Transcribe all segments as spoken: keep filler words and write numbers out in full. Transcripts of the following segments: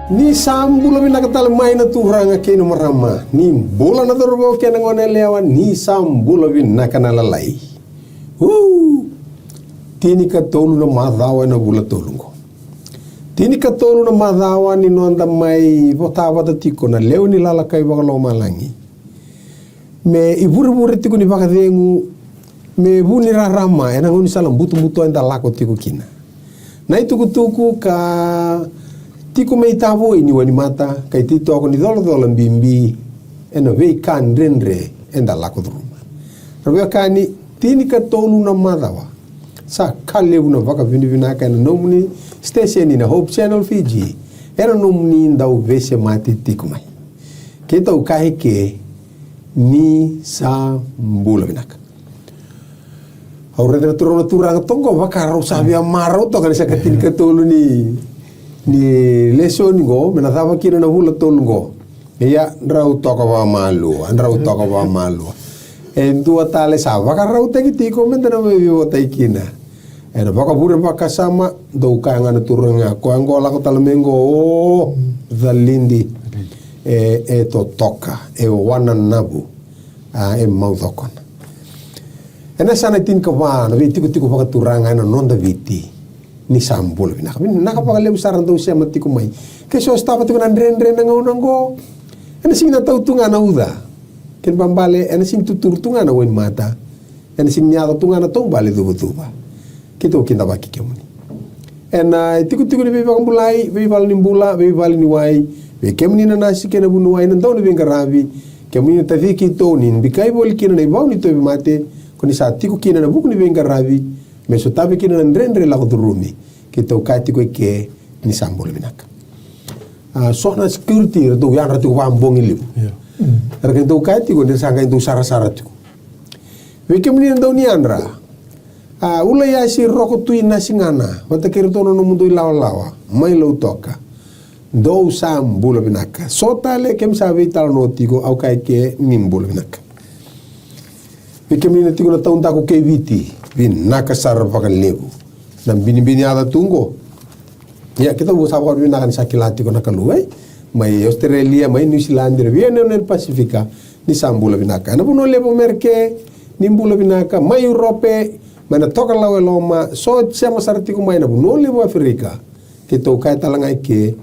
Ni sa bula vinaka tale mai na turaga kei na marama. Ni bula na cauravou kei na gone yalewa, ni sa bula vinaka na lalai. Uu! Tinikatolu na macawa ena vula tolu qo. Tinikatolu na macawa ni noda mai vota vata tiko na lewe ni lalakai vakalomalagi. Me ivurevure tiko ni vakacegu, me vu ni rarama ena gaunisala butobuto eda lako tiko kina. Na itukutuku ka tiko me itavoi ni wainimata, ka ititoko ni colacola bibi ena veika dredre eda lako curuma. Ra veiwekani, tinikatolu na macawa. Sa ka levu na vakavinavinaka ena nomuni siteseni na Hope Channel Fiji, ena nomuni dau veisemati tiko mai. Keitou kaya eke, ni sa bula vinaka. Au raica na turaga, na turaga toka qo, vaka rau sa via marau toka ni sa ka tinikatolu ni, ni lesoni qo, me na cava kina na vula tolu qo. Ia, drau toka vakamalua, drau toka vakamalua. E dua tale sa vakarautaki tiko, me da na mai veivotai kina. Ena vakavure vakasama, dou kaya ga na turaga, koya qo lako tale mai qo, o, calidi. E, e totoka, e wananavu, a, e maucokona. Ena yasana e tinikava na veitikotiko vakaturaga ena noda Viti, ni sa bula vinaka. Vinaka vakalevu sara dou sema tiko mai. Ke so sotava tiko na dredre na gauna qo, ena sega ni tau tu ga na uca. Kena ibalebale, ena sega ni tuturu tu ga na wainimata. Ena sega ni yaco tu ga na taubale cuvacuva. Keitou kidavaki kemuni. Ena itikotiko ni veivakabulai, veivalenibula, veivaleniwai, vei kemuni na nasi kei na vuniwai, na dauniveiqaravi, kemuni na taci keitou ni bikai voli kina na ivau ni tauvimate, ko ni sa tiko kina ena vuku ni veiqaravi, me sotavi kina na dredre lako curumi. Keitou kaya tiko eke, ni sa bula vinaka. A, so na security, ratou yadra tiko vakabogi levu. Ia. Era keitou kaya tiko, ni ra sa qai dau sarasara tiko. Vei kemuni na dauniyadra, a, Ulaiasi Roko Tui Nasigana, vata kei ratou na nomudou ilawalawa mai Lautoka. Dou sa bula vinaka. So tale keimami sa veitalanoa tiko, au kaya eke ni bula vinaka. Vei kemuni na tiko na taudaku kei Viti, vinaka sara vakalevu. Na binibini yaca tu qo. Ia, keitou sa vakavinavinaka ni sa kila tiko na Kalou, e? Mai Australia, mai New Zealand, ira via na United Pasifika, ni sa bula vinaka. Ena vanua levu o Merika, ni bula vinaka. Mai Europe, mai na tokalau e loma, so sema sara tiko mai na vanua levu o Afrika. Keitou kaya tale ga eke,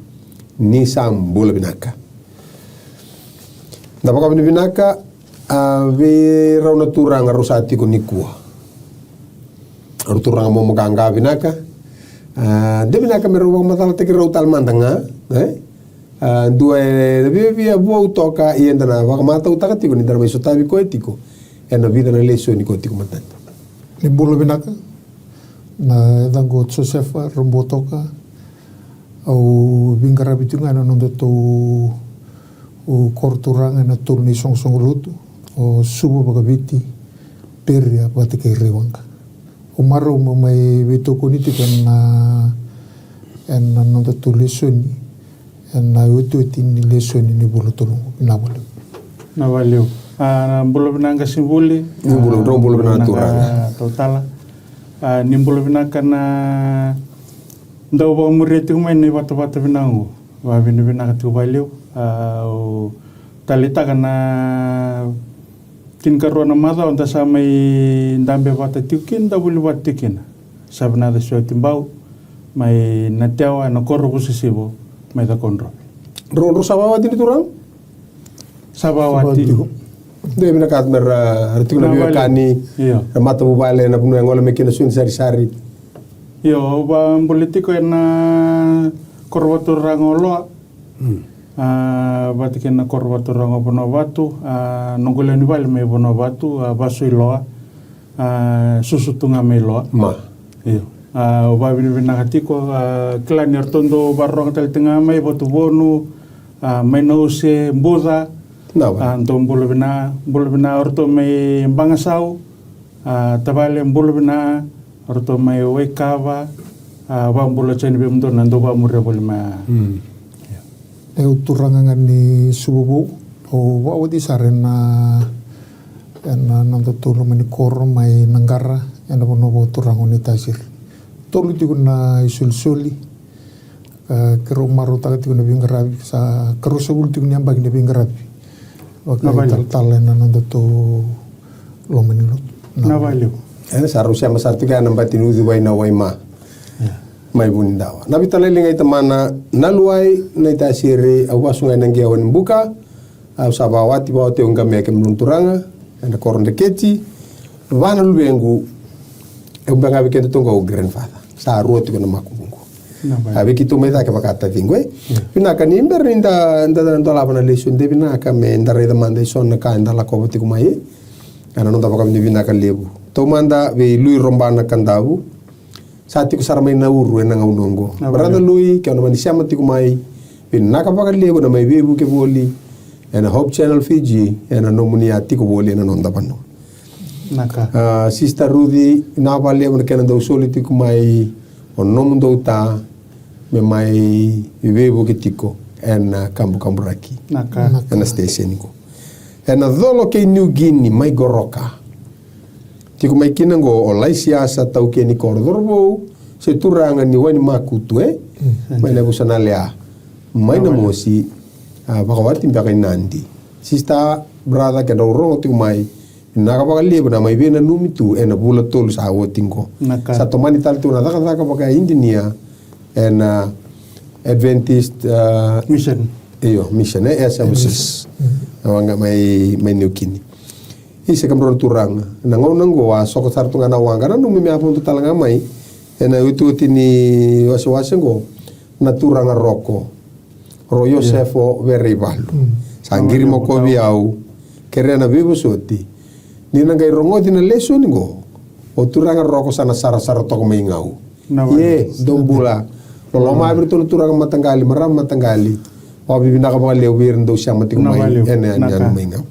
ni sa bula vinaka. Da vakavinavinaka, a, vei rau na turaga rau sa tiko nikua. Rau turaga momoqaqa vinaka. A, de vinaka me rau vakamacalataki rau tale mada ga, e? A, dua e na viavia vou toka, ia eda na vakamatautaka tiko ni da na mai sotavi koya tiko ena vica na lesoni koya tiko matata. Ni bula vinaka. Na yacaqu o Josefa Robotoka. Au veiqaravi tiko ga ena nodatou koro turaga ena tolu na isoqosoqo lotu, o Suva Vakaviti, Peria vata kei Raiwaqa. Au marau meu mai veitokoni tiko ena, ena nodatou lesoni ena iotioti ni lesoni ni vula tolu. Vinaka vakalevu. Vinaka vakalevu. A, na bula vinaka qasenivuli. Ni bula, drau bula vinaka, turaga. Tautala. A, ni bula vinaka na dau vakamuria tiko mai na ivatavata vinaka oqo. Vakavinavinaka tiko vakalevu. A, au taleitaka na tinikarua na macawa da sa mai dabe vata tiko kina, da vuli vata tiko kina. Sa vinaka Siwa Tibau mai Natewa, ena koro Vusivo, mai Cakaudrove. Dro, dro sa vakawati ni turaga? Sa vakawati. Sa vakawati. De vinaka me ra, ra tiko na veiwekani, io, na matavuvale, na vanua e gole mai kina na sui ni sarisari. Io, au vakabula tiko ena koro vakaturaga o Loa. Mm. A, vata kei na koro vakaturaga o Vanuavatu, a, noqu lewe ni vale mai Vanuavatu, a, vasu i Loa, a, susu tu ga mai Loa. Ma. Io. A, au vakavinavinaka tiko, a, kila ni ratou dau vakarorogo tale tiko ga mai Vatuvonu, a, mai Nausea, Buca. Na, a, dou bula vina, bula vina o ratou mai Bagasau, a, tavale bula vina, o ratou mai Waikava, a, vakabula tiko yani vei mudou na dau vakamuria voli mai. Mm. Io. Au turaga ga ni Suva Vou, au vakawati sara ena, ena nodatou loma ni koro mai Naqara, ena vanua vakaturaga o Naitasiri. Tolu tiko na isolisoli, A, keirau marautaka tiko na veiqaravi, sa karua sagavulu tiko ni yabaki na veiqaravi vakaitalatala ena nodatou loma ni lotu. Na vale. E sa rau sema sa tiko ya na bati ni ucuvai na Waima. Mai Vunidawa. Na vitalai liga i tamana na luai na itasiri, au vasu ga ena qewa ni buka. Au sa vakawati, vakawati au qamea kei na turaga ena koro dreketi. Va na luvequ, e uba ga vei keda toqo au grandfather. Sa rua tiko na makubuqu. A vei keitou mai cake vakataciqu e. Vinaka ni bera ni da, da, da dolava na lesoni, de vinaka me da raica mada e so na ka eda lakova tiko mai. Ena noda vakavinavinaka levu. Taumada vei Lui Robana Kadavu. Sa tiko sara mai Nauru ena gauna oqo. Brother Lui, ke o na mani sema tiko mai, vinaka vakalevu na mai veivuke voli ena Hope Channel Fiji, ena nomuni a tiko voli ena noda vanua. A, Sister Ruci, vinaka vakalevu na kena dau soli tiko mai o nomudou ta me mai veivuke tiko ena kabukaburaki ena station qo. Ena colo kei New Guinea, mai Goroka. Tiko mai kina qo o Laisiasa, taukei ni koro, cauravou se turaga ni Wainimakutu e. Mai na vusa na lea mai na mosi. A, vakawati beka i Nadi. Sister, brother, kedrau rogo tiko mai, vinaka vakalevu na mai veinanumi tu ena vula tolu sa oti qo. Sa tomani tale tu na cakacaka vaka idinia ena Adventist, a, Mission. Io, Mission e, Air Services. Waqa mai, mai New Guinea. Isa, kemudrau na turaga, na gauna oqo a soko sara tu ga na waqa, nanumi me a vodo tale ga mai ena iotioti ni wasewase oqo na turaga Roko, Ro Iosefo Vereivalu. Sa qiri makovi au, kerea na veivosoti. Ni na qai rogoci na lesoni oqo, o turaga Roko sa na sarasara toka mai Gau. Ie, dou bula. Loloma vei iratou na turaga mataqali, marama mataqali. Vakavinavinaka vakalevu vei ira na dau sema tiko mai ena yanuyanu mai Gau.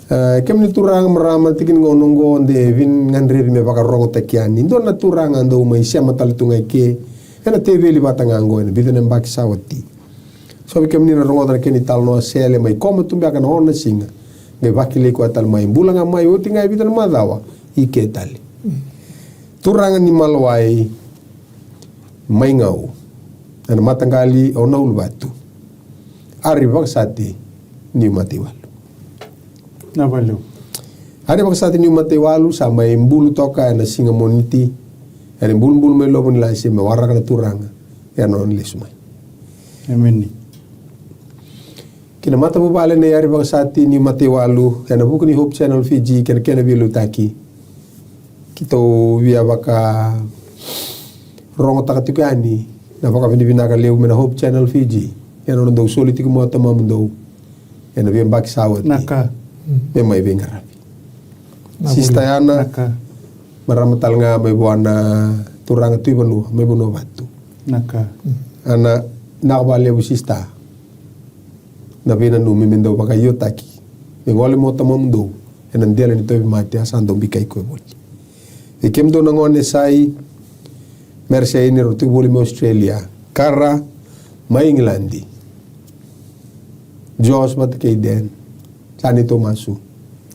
E, kemuni turaga, marama, tiki ni gauna oqo de veigadrevi me vakarogotaki yani. Dua na turaga dau mai sema tale tu ga i ke ena teveli vata ga oqo ena vica na yabaki sa oti. So vei kemuni na rogoca na kena italanoa, sele mai Koma tu beka na ono na siga, qai vakilai koya tale mai, bula ga mai, oti ga e vica na macawa i ke tale. Turaga ni Malawai mai Gau, ena mataqali o Nauluvatu. Ari Vakasati Niu Mataiwalu. Na valeu. Ari Vakasati Niu Mataiwalu sa mai bulu toka ena siga Moniti, ena ibulubulu mai Lovonilase, me waraka na turaga ena nona lesu mai. Emeni. Ki na matavuvale nei Ari Vakasati Niu Mataiwalu ena vuku ni Hope Channel Fiji kei na kena veiliutaki. Keitou via vakarogotaka tiko yani na vakavinavinaka levu mai na Hope Channel Fiji ena nona dau soli tiko mai o tamamudou ena veiyabaki sa oti me mai veiqaravi. Sista Yana, marama tale ga mai vua na turaga Tui Vanua mai Vanuavatu. Ana, vinaka vakalevu sista na veinanumi me dau vakaiotaki me gole mai o tamamudou ena dela ni tauvimate, a sa dau bikai koya voli. Vei kemudou na gone, Sai, Mereseini, rau tiko voli mai Australia. Kara mai Igiladi. Josh vata kei Dan, sa neitou masu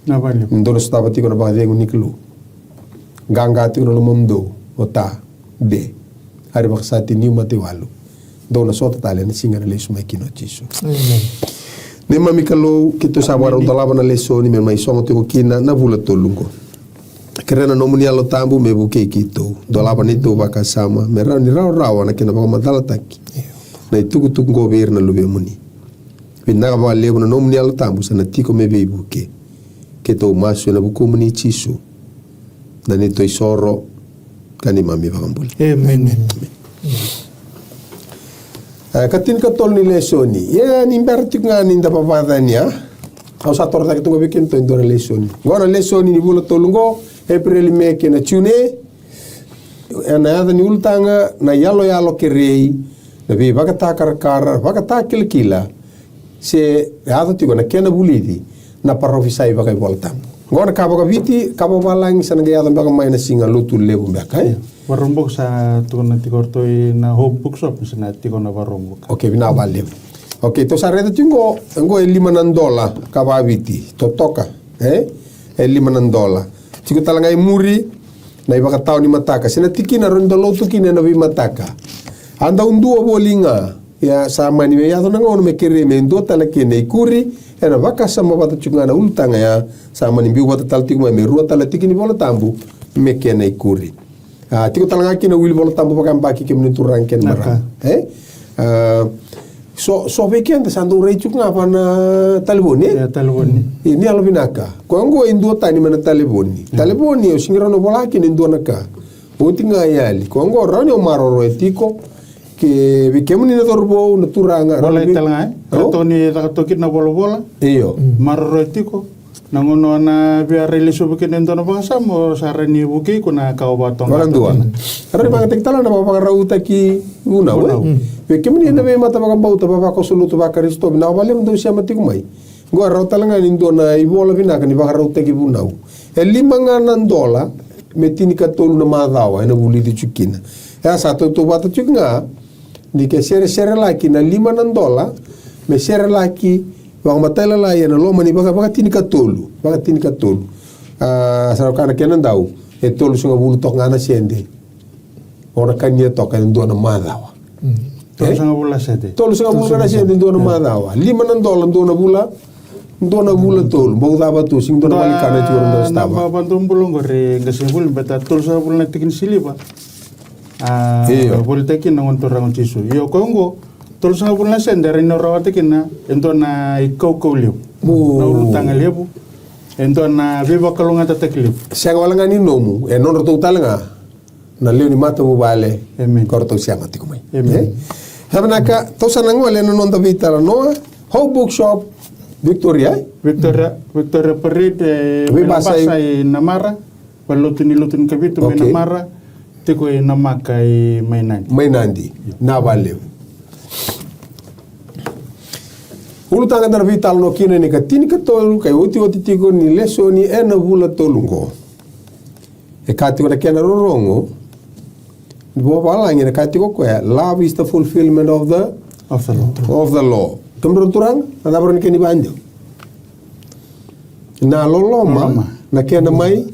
ni dou na sotava tiko na vakacegu ni Kalou. Qaqa tiko na lomamudou, o Ta, De, Ari Vakasati Niu Mataiwalu. Dou na sota tale ena siga ena lesu mai kina o Jisu. Neimami Kalou, keitou sa vakarau dolava na lesoni me mai sogo tiko kina na vula tolu oqo. Kerea na nomuni Yalo Tabu me vukei keitou, dolava neitou vakasama me rawa ni rawarawa na kena vakamacalataki na itukutuku oqo vei ira na luvemuni. Vinaka vakalevu na nomuni Yalo Tabu sa na tiko me veivuke. Keitou masu ena vukumuni Jisu, na neitou isoro ka neimami ivakabula. Emeni. E, ka tinikatolu ni lesoni. Ia ni bera tiko ga ni da vavacani, a, au sa toro cake tu ga vei kemudou e dua na lesoni. Oqo na lesoni ni vula tolu oqo, Epereli, Me kei na June. Ena yaca ni ulutaga na iyaloyalo kerei, na veivakatakarakara, vakatakilakila, se yaco tiko na kena vulici na parofisai vakaivolatabu. Oqo na ka vakaviti, ka vakavalagi sa na qai yaco beka mai na siga Lotu Levu beka, e? Vakaraubuka sa tukuna tiko o ratou ina Hope Bookshop, sa na tiko na Vakaraubuka. Okei, vinaka vakalevu. Okei, tou sa raica tiko oqo, oqo e lima na dola ka vakaviti, totoka, e? E lima na dola. Tiko tale ga i muri na ivakatawa ni mataka se na tikina rawa ni da lotu kina ena veimataka. A dau dua voli ga Ia sa mani mai yaco na gauna me kerei me dua tale kena ikuri, ena vakasama vata tiko ga na ulutaga ya, sa mani biu vata tale tiko mai me rua tale tiki ni Vola Tabu me kena ikuri. A, tiko tale ga kina wili Vola Tabu vakayabaki, kemuni turaga kei na marama. E? A, so, so vei keda sa dau rai tiko ga vaka na talevoni, e? E, talevoni. E, ni yalovinaka. Koya oqo e dua tani mai na talevoni. Talevoni, o sega ni rawa ni vola kina e dua na ka. Oti ga e yali. Koya oqo rawa ni o maroroya tiko. Ke vei kemuni na cauravou, na turaga, volai tale ga, e? Ratou ni caka toka kina na volavola. Io. Maroroya tiko. Na gauna o na via rai lesuva kina e dua na vakasama, o sa rawa ni vukei iko na ka o vakatoka. Vakadua. Rawa ni vakayagataki tale na vakavakarautaki vunau, e? Vei kemuni na veimata vakabauta, vavakoso lotu vaKarisito, vinaka vakalevu dou sema tiko mai. Oqo e rawa tale ga ni dua na ivola vinaka ni vakarautaki vunau. E lima ga na dola me tinikatolu na macawa ena vulici tiko kina. E a sa tautauvata tiko ga ni ke sereserelaki na lima na dola me serelaki vakamatailalai ena loma ni vaka, vakatinikatolu, vakatinikatolu. A, sa na ka na kena dau e tolusagavulu toka ga na sede. O na kania toka e dua na macawa. Mm. E? Tolusagavulu na sede. Tolusagavulu na sede e dua na macawa. Lima na dola dua na vula, dua na vula tolu. Bau cava tu, sega ni dua na vale ni kana e tiko na dau sotava. Na ba, ba dua bula oqori, qasenivuli, baleta tolusagavulu na tiki ni siliva. A, io. Volitaki na Gone Turaga o Jisu. Io, koya oqo, tolusagavulu na sede, e rawa ni rawata kina e dua na ikaukau levu. O. Na ulutaga levu. E dua na veivakalougatataki levu. Sega wale ga ni nomu, e nodratou tale ga na lewe ni matavuvale. Amen. Ko ratou sema tiko mai. Amen. E? Sa vinaka, tou sa na gole ena noda veitalanoa. Hope Bookshop, Victoria, e? Victoria, Victoria Parade, e, Veibasai. Veibasai Namara, valenilotu ni Lotu ni Kavitu mai Namara, tiko i Namaka i Mainadi. Mainadi, na vale. Ulutaga eda na veitalanoa kina ni ka tinikatolu, ka iotioti tiko ni lesoni ena vula tolu oqo. E ka tiko na kena rorogo, ni vakavalagi na ka tiko koya, love is the fulfillment of the, of the law. Of the law. Kemudrau turaga, na cava na kena ivakadewa? Na loloma, loloma. Na kena mai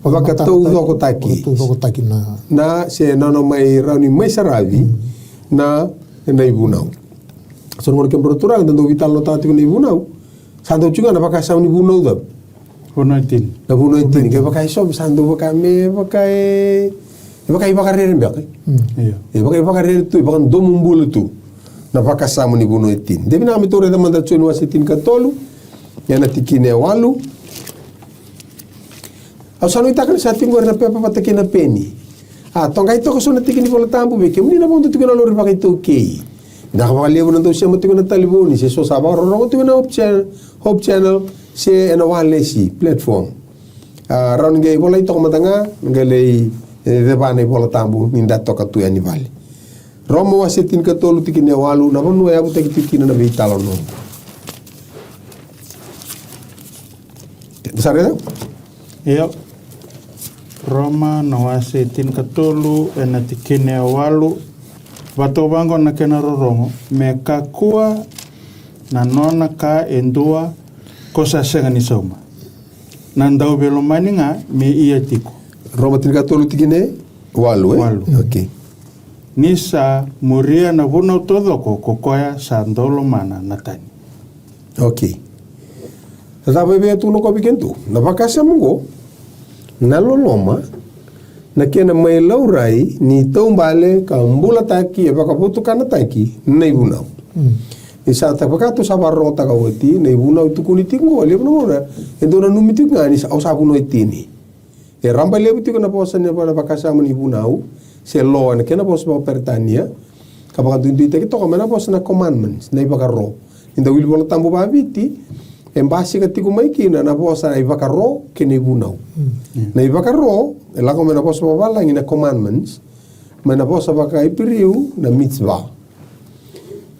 vakataucokotaki. Vakataucokotaki na. Na se na nona mai rawa ni mai saravi, mm, na, na ivunau. So na gauna kemudrau turaga, da dau veitalanoataka tiko na ivunau. Sa dau tiko ga na vakasama ni vunau cava? Vunau e tini. Na vunau e tini. Kevaka e so, sa dau vaka me, vaka e, e vaka ivakarere beka. Mm. Io. E vaka ivakarere tu, e vakadomobula tu. Na vakasama ni vunau e tini. De vinaka me tou raica mada Joni wase tinikatolu, ena tikina e walu. Au sa nuitaka ni sa tiko qori na pepa vata kei na peni. A, toqai toka so na tiki ni Vola Tabu vei kemuni na vodo tiko na lori vakaitaukei. Vinaka vakalevu na dou sema tiko na talevoni, se so sa vakarorogo tiko na Hope Channel, Hope Channel, se ena walesi, platform. A, rawa ni qai volai toka mada ga, qai lai, e, ceva na iVola Tabu, ni da toka tu yani vale. Roma wase tinikatolu tikina e walu, na vanua e yavutaki tiko kina na veitalanoa. Sa raica? Io. Roma na wase tinikatolu ena tikina e walu. Vata vaqo na kena rorogo, me kakua na nona ka e dua ko sa sega ni sauma. Na dauveilomani ga me ia tiko. Roma tinikatolu tikina e walu, e? Walu. Okay. Ni sa muria na vunau taucoko ko koya sa dau lomana na tani. Okay. Sa vakaevei e tukuna o koya vei kedatou? Na vakasama oqo, na loloma, na kena mai laurai ni taubale ka bulataki, e vakavotukanataki na ivunau. Mm. Ni sa ta vaka tou sa vakarorogotaka oti, na ivunau e tukuni tiko oqo, levu na gauna e dau nanumi tiko ga ni sa, au sa vunau e tini. E raba levu tiko na vosa ni, na vakasama ni vunau se law ena kena vosa vakaperitania, ka vakaduiduitaki toka mai na vosa na commandments, na ivakaro. Ni da wili Vola Tabu vakaviti, e basika tiko mai kina na vosa na ivakaro kei na ivunau. Mm. Na ivakaro e lako mai na vosa vakavalagi na commandments, mai na vosa vakaIperiu na mitzvah.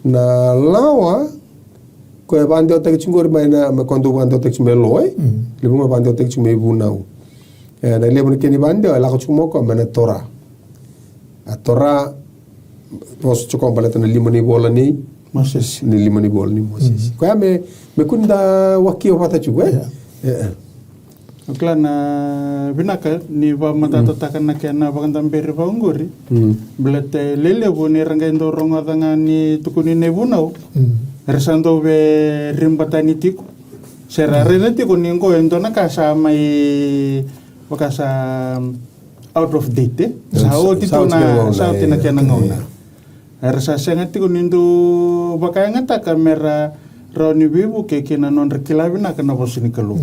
Na lawa, koya e vakadewataki tiko qori mai na, mai koya dau vakadewataki tiko mai law, e? Mm. Levu ga vakadewataki tiko mai vunau. E, na levu na kena ivakadewa e lako tiko mai o koya mai na Torah. A Torah, vosa tiko baleta na lima na ivola nei Moses. Ni lima na ivola nei Moses. Mm. Koya me, me kua ni da wakia vata tiko, e? Yeah. E, e. Kila na vinaka ni vakamatatataka na kena vakadaberi vaqori. Baleta e lelevu ni ra qai dau rogoca ga ni tukuni na ivunau. Era sa dau veiribatani tiko. Se ra raica tiko ni qo e dua na ka sa mai vaka sa out of date, e? Sa oti tu na, sa oti na kena gauna. Era sa sega tiko ni dau vakayagataka me ra rawa ni veivuke kei na nodra kila vinaka na vosa ni Kalou.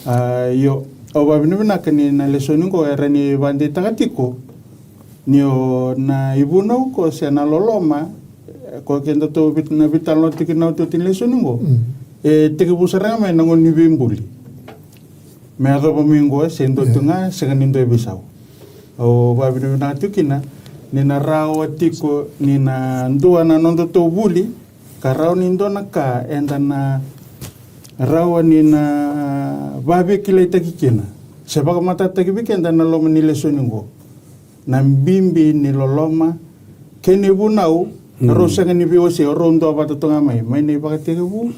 A, io, au vakavinavinaka ni na lesoni qo era ni vakadeitaka tiko ni o na ivunau ko se na loloma, e, ko keda tou vit-, na veitalanoa tiko na otioti ni lesoni qo. E tekivu sara ga mai na gauna ni veibuli. Me yacova mai qo, se dua tu ga, sega ni dua e veisau. Au vakavinavinaka tiko kina ni na rawa tiko ni na dua na nodatou vuli, ka rawa ni dua na ka eda na rawa ni na vaveikilaitaki kina se vakamatatataki vei keda na loma ni lesoni qo. Na bibi ni loloma kei na ivunau, rau sega ni veiwasei, rau duavata toka mai, mai na ivakatekivu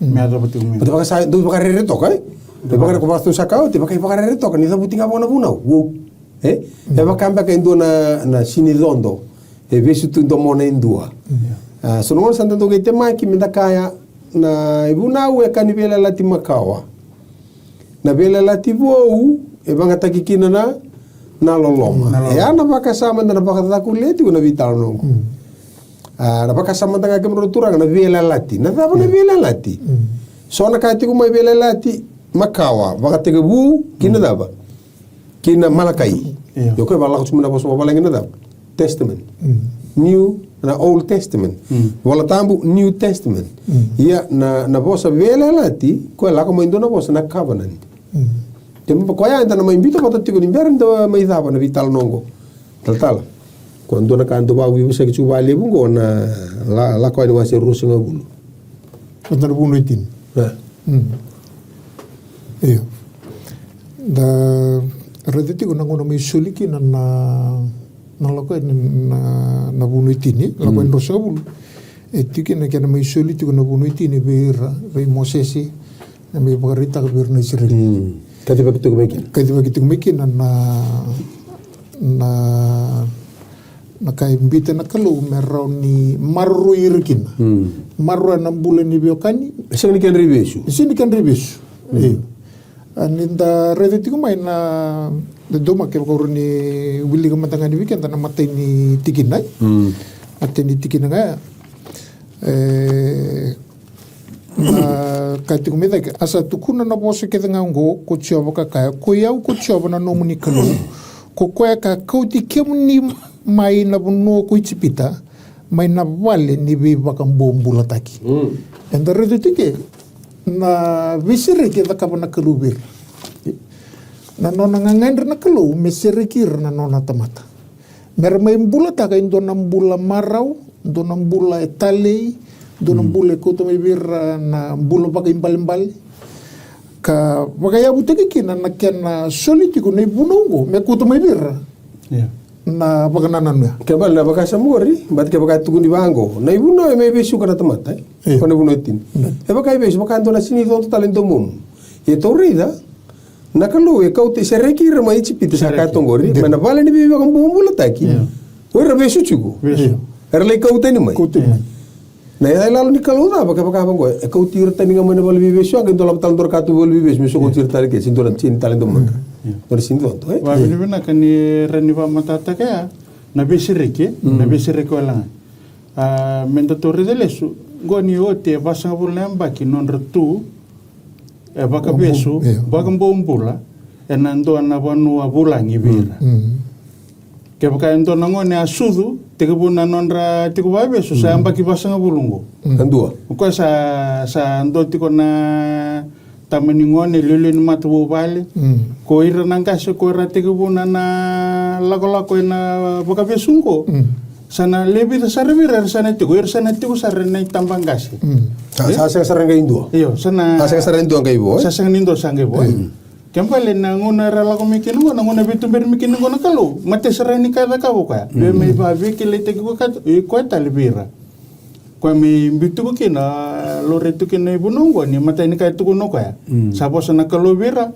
me yacova tiko mai. Baleta vaka sa dau vakarere toka, e? E vaka ko vaka sa kau, e vaka ivakarere toka ni cavuti ga vua na vunau. Uou. E? E vaka beka e dua na, na sini codo e vesu tu domona e dua. A, so na gauna sa da dau qai temaki me da kaya na ivunau e ka ni veiyalayalati makawa. Na veiyalayalati vou e vagataki kina na, na loloma. Na loloma. E a na vakasama da na vakacakulea tiko na veitalanoa qo. A, na vakasama da ga kemudrau turaga na veiyalayalati. Na cava na veiyalayalati? So na ka tiko mai veiyalayalati makawa, vakatekivu ki na cava? Ki na Malakai. Io. Io, koya vakalako tiko mai na vosa vakavalagi na cava? Testament. New, na Old Testament. Vola Tabu, New Testament. Ia na, na vosa veiyalayalati, koya lako mai dua na vosa na covenant. Kena ibalebale koya eda na mai biuta vata tiko ni bera ni da mai cava na veitalanoa qo. Talatala. Koya dua na ka dau vakavuvusaki tiko vakalevu qo na La, Lako Yani wase ruasagavulu. Vata na vunau e tini. Io. Da raica tiko na gauna mai soli kina na, na Lako Yani na, na vunau e tini, Lako Yani ruasagavulu. E tiko kina kena mai soli tiko na vunau e tini vei ira, vei Mosese, na mai vakaraitaka vei ira na Isireli. Kacivaki tiko mai kina. Kacivaki tiko mai kina na, na na ka e biuta na Kalou me rawa ni maroroi ira kina. Maroroya na bula ni veiwekani. E sega ni kedra ivesu. E sega ni kedra ivesu. Io. A, ni da raica tiko mai na, da doma kevaka o rawa ni wilika mada ga ni vei keda na imatai ni tikina. Imatai ni tikina ga ya. E, Na ka tiko mai cake, a sa tukuna na vosa kece ga oqo ko Jiova ka kaya, koi au ko Jiova na nomuni Kalou, ko koya ka kauti kemuni mai na vanua ko Ijipita, mai na vale ni veivakabobulataki. Eda raica tiko na veisereki e cakava na Kalou vei ira. Na nona gagadre na Kalou me sereki ira na nona tamata. Me ra mai bulataka e dua na bula marau, dua na bula e talei, dua na bula e kauta mai vei ira na bula vakaibalebale. Ka vakayavutaki kina na kena soli tiko na ivunau oqo me kauta mai vei ira na vakanananu ya. Kena ibalebale na vakasama qori, baleta kevaka e tukuni vaqo, na ivunau e mai vesuka na tamata, e? Ko na vunau e tini. E vaka e vesu, vaka dua na sini codo tale domomu. E tou raica, Na Kalou e kauta, sereki ira mai Ijipita, sa kaya toqori, mai na vale ni veivakabobulataki. O ira vesu tiko. Era lai kau tani mai. Na yaca ilalo ni Kalou cava, kevaka vaqo, e kauti ira tani ga mai na vale veivesu, a qai dolava tale dua na ka tu vale veivesu, me sokoti ira tale ke, se dua na sini tale domadra. Dua na sini codo, e? Vakavinavinaka ni ra ni vakamatatataka ya, na veisereki, na veisereki wale ga. A, me datou raica lesu, qo ni oti e vasagavulu na yabaki nodra tu, e vakavesu, vakabobula, ena dua na vanua vulagi vei ira. Kevaka e dua na gone a sucu, tekivu na nodra tiko vakavesu, sa yabaki vasagavulu qo. Ka dua. O koya sa, sa dua tiko na tama ni gone, liuliu ni matavuvale. Ko ira na qase, ko ira a tekivu na, na lakolako ena vakavesu qo. Sa na lewe vica sara vei ira, era sa na tiko, era sa na tiko sara ena itaba qase. Sa, sa sega sara qai dua. Io, sa na. Sa sega sara qai dua qai vo, e? Sa sega ni dua sa qai vo, e? Kena ibalebale na gauna era lako mai kina qo, na gauna veituberi mai kina qo na Kalou. Matai sara ni ka e cakava o koya. Vei mai vaveikilaitaki koya, koya tale vei ira. Koya me biu tiko kina, laurai tiko kina na ivunau oqo, ni matai ni ka e tukuna o koya. Sa vosa na Kalou vei ira,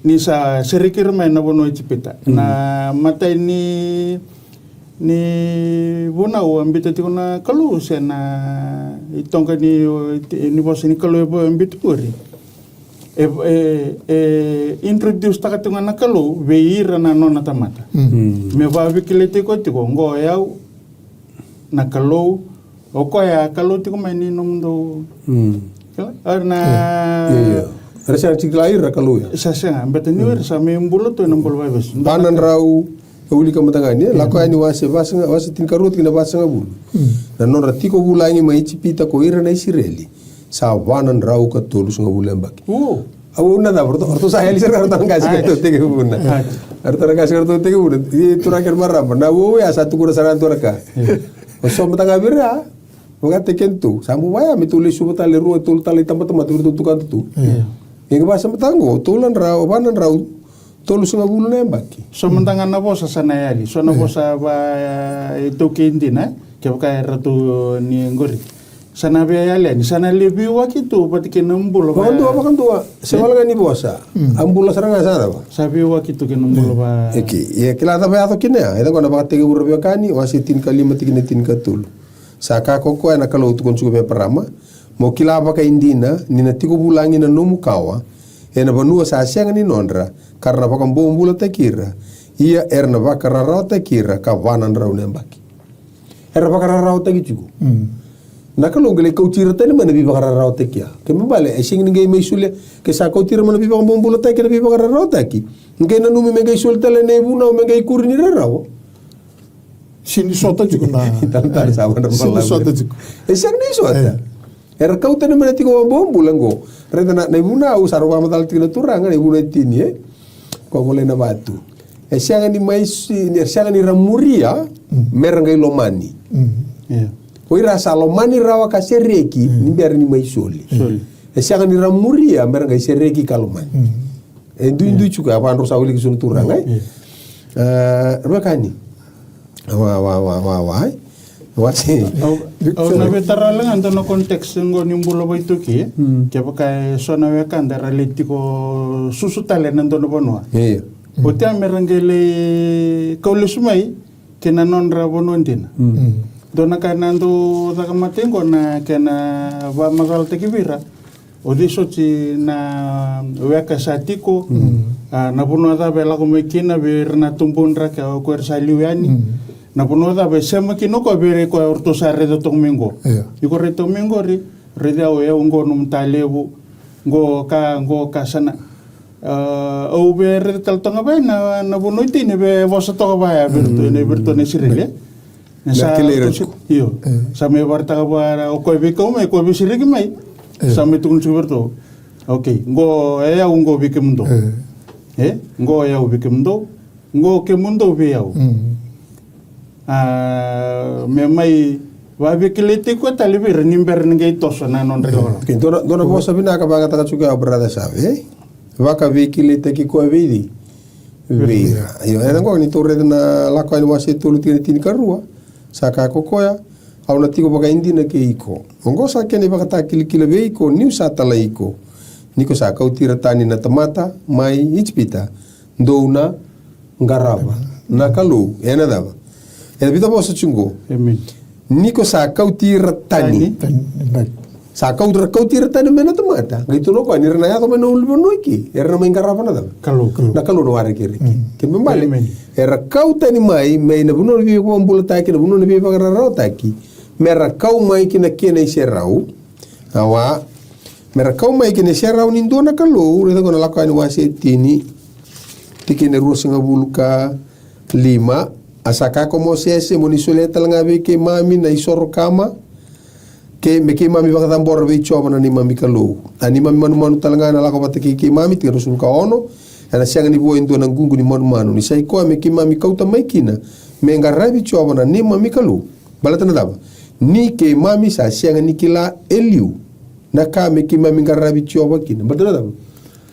Ni sa sereki ira mai na vanua o Ijipita. Na matai ni, ni vunau a biuta tiko na Kalou, se na itoqa ni, ni vosa ni Kalou e biuta tiko qori. E, e, e introduce taka tiko ga na Kalou vei ira na nona tamata. Me vakaveikilaitaki koya tiko, oqo o yau na Kalou, o koya a Kalou tiko mai ni nomudou. Kila? Era na, io, io. Era sega ni kila ira Kalou ya. Sa sega, beta ni o ira sa mai bula tu ena bula vaivesu. Va na drau, e wilika mada ga ni, e, Lako Yani wase, wase ga, wase tinikarua tikina vasagavulu. Na nodra tiko vulagi mai Ijipita ko ira na Isireli, sa va na drau ka tolusagavulu na yabaki. Au na cava, ratou, ratou sa yali sara ga ratou na qase ka ratou tekivuna. Ratou na qase ka ratou tekivuna. Ia turaga kei na marama, na uau ya sa tukuna sara ga dua na ka. O so mada ga vei ira, vakataki kedatou. Sa bau vaya me tou lesuva tale e rua, tolu tale itabatamata vei iratou tukuna tu. Ia qai vakasamataka oqo, tolu na drau, va na drau tolusagavulu na yabaki. So mada ga na vosa sa na yali, so na vosa va, e, iTaukei dina, e? Kevaka e ratou ni qori. Sa na via yali yani, sa na lai veiwaki tu vata kei na bula va. Vakadua, vakadua. Se wale ga ni vosa. A bula sara ga sa cava? Sa veiwaki tu kei na bula va. Eke, ia kila cava e yaco kina ya? E caka na Vakatekivu ra Veiwekani, wase tinikalima tikina tinikatolu. Sa kaya ko koya na Kalou, tukuna tiko vei Eparama, mo kila vakaidina ni na tiko vulagi na nomu kawa ena vanua sa sega ni nodra, ka ra na vakabobulataki ira, ia era na vakararawataki ira ka va na drau na yabaki. Era vakararawataki tiko. Na Kalou qai lai kauti ira tani mai na veivakararawataki ya. Kena ibalebale, e sega ni qai mai solia, ke sa kauti ira mai na veivakabobulataki, na veivakararawataki. Qai nanumi me qai soli tale na ivunau me qai ikuri ni rarawa. Sega ni sota tiko na. Italatala sa vadra. Sega ni sota tiko. E sega ni sota. Era kau tani mai na tiko vakabobula qo. Raica na, na ivunau sa rau vakamacala tiko na Turaga, na ivunau e tini, e? Ko volai na vatu. E sega ni mai si-, e sega ni ra muria, me ra qai lomani. Ia. O ira sa lomani rawa ka sereki, ni bera ni mai soli. E sega ni ra muria, me ra qai sereki ka lomani. E duidui tiko, a vakadrau sa wiliki so na Turaga, e? Ia. E, ra vekani. Wa, wa, wa, wa, wa, e? Wa, si. Au, au na veitara wale ga dua na context qo ni bula vakaitaukei, e? Kevaka e so na wekada era lai tiko susu tale ena dua na vanua. Ia. Oti ya me ra qai lai kau lesu mai ki na nodra vanua dina. Dua na ka na dau caka mate qo na kena vakamacalataki vei ira. O cei soti na weka sa tiko, a, na vanua cava e lako mai kina vei ira na tubudra kei o koya era sa liu yani. Na vanua cava e sema kina o koya vei ira o koya o ratou sa raica toka mai qo. Iko raica toka mai qori, raici au, o yau qo nomu ta levu, qo ka, qo ka sa na, a, au via raica tale toka ga vaya na, na vanua e tini, via vosa toka vaya vei iratou, vei iratou na Isireli, e? Sa kilai ira tiko. Io. Sa mai vakaraitaka vua o koya veikau mai, o koya veisereki mai. Sa mai tukuna tiko vei iratou. Okei, qo e yau qo vei kemudou. E? Qo e yau vei kemudou. Qo kemudou vei yau. A, me mai vakaveikilaitaki koya tale vei ira ni bera ni qai toso na nodra ilakolako. Okei, dua na, dua na vosa vinaka vakayagataka tiko ya o Brother Save, e? Vakaveikilaitaki koya vei cei? Vei ira. Io, e, qo ni tou raica na Lako Yani wase tolu tikina tinikarua. Sa kaya ko koya, au na tiko vakaidina kei iko. Oqo sa kena ivakatakilakila vei iko niu sa talai iko. Ni ko sa kauti ira tani na tamata mai Ijipita, dou na qarava na Kalou ena cava? Ena vica vosa tiko qo. Ni ko sa kauti ira tani. Sa kauti ira, kauti ira tani mai na tamata. Qai tukuna o koya ni ra na yaco mai na ulunivanua eke, era na mai qarava na cava? Kalou. Na Kalou na Wara Kereke. Kena ibalebale, era kau tani mai, mai na vanua ni veivakabobulataki, na vanua ni veivakararawataki, me ra kau mai ki na kena iserau. Awa, me ra kau mai ki na iserau ni dua na Kalou. Raica qo na Lako Yani wase tini, tikina e ruasagavulu ka lima. A sa kaya ko Mosese, mo ni solia tale ga vei keimami na isoro kama, ke me keimami vakacabora vei Jiova na neimami Kalou. A neimami manumanu tale ga ena lako vata kei keimami, tikina e ruasagavulu ka ono, ena sega ni vo e dua na ququ ni manumanu, ni sai koya me keimami kauta mai kina me qaravi Jiova na neimami Kalou. Baleta na cava? Ni keimami sa sega ni kila e liu na ka me keimami qaravi Jiova kina. Baleta na cava?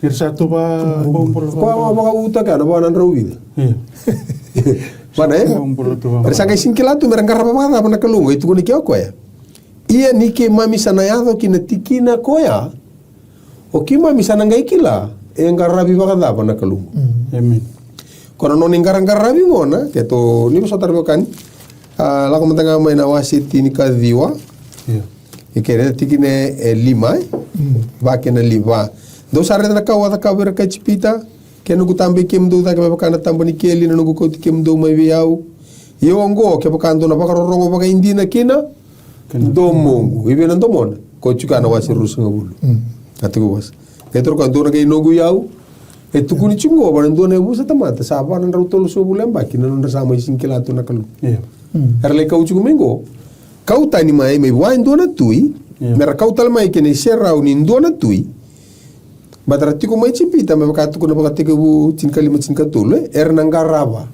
Ira sa tu vakabobula. Koya vakavutaka na va na drau vica. Io. Vana, e? Vakabobula tu vakabobula. Era sa qai sega ni kila tu me ra qarava vakacava na Kalou qo e tukuna kina o koya. Ia ni keimami sa na yaco ki na tikina koya, o keimami sa na qai kila e qaravi vakacava na Kalou? Amen. Ko na nona iqaraqaravi gona, keitou ni vosota na veiwekani. A, lako mada ga mai na wase tini ka ciwa. Io. E kere na tikina e lima, e? Va kei na lima. Dou sa raica na ka au a cakava vei ira na kai Ijipita, kei na noqu taba i kemudou cake me vaka na taba ni keli, na noqu kauti kemudou mai vei au. Ia oqo, kevaka dou na vakarorogo vakaidina ki na domoqu. I vei na domona? Ko tiko ya na wase ruasagavulu. A tiko vosa. Keitou raica dou na qai noqu iyau. E tukuni tiko qo vua na dua na yavusa tamata sa va na drau tolusagavulu yabaki na nodra sa mai sega ni kila tu na Kalou. Io. Era lai kau tiko mai qo. Kau tani mai, mai vua e dua na tui. Io. Me ra kau tale mai kei na iserau ni dua na tui. Baleta ra tiko mai Ijipita, me vaka tukuna Vakatekivu tinikalima, tinikatolu, e, era na qarava.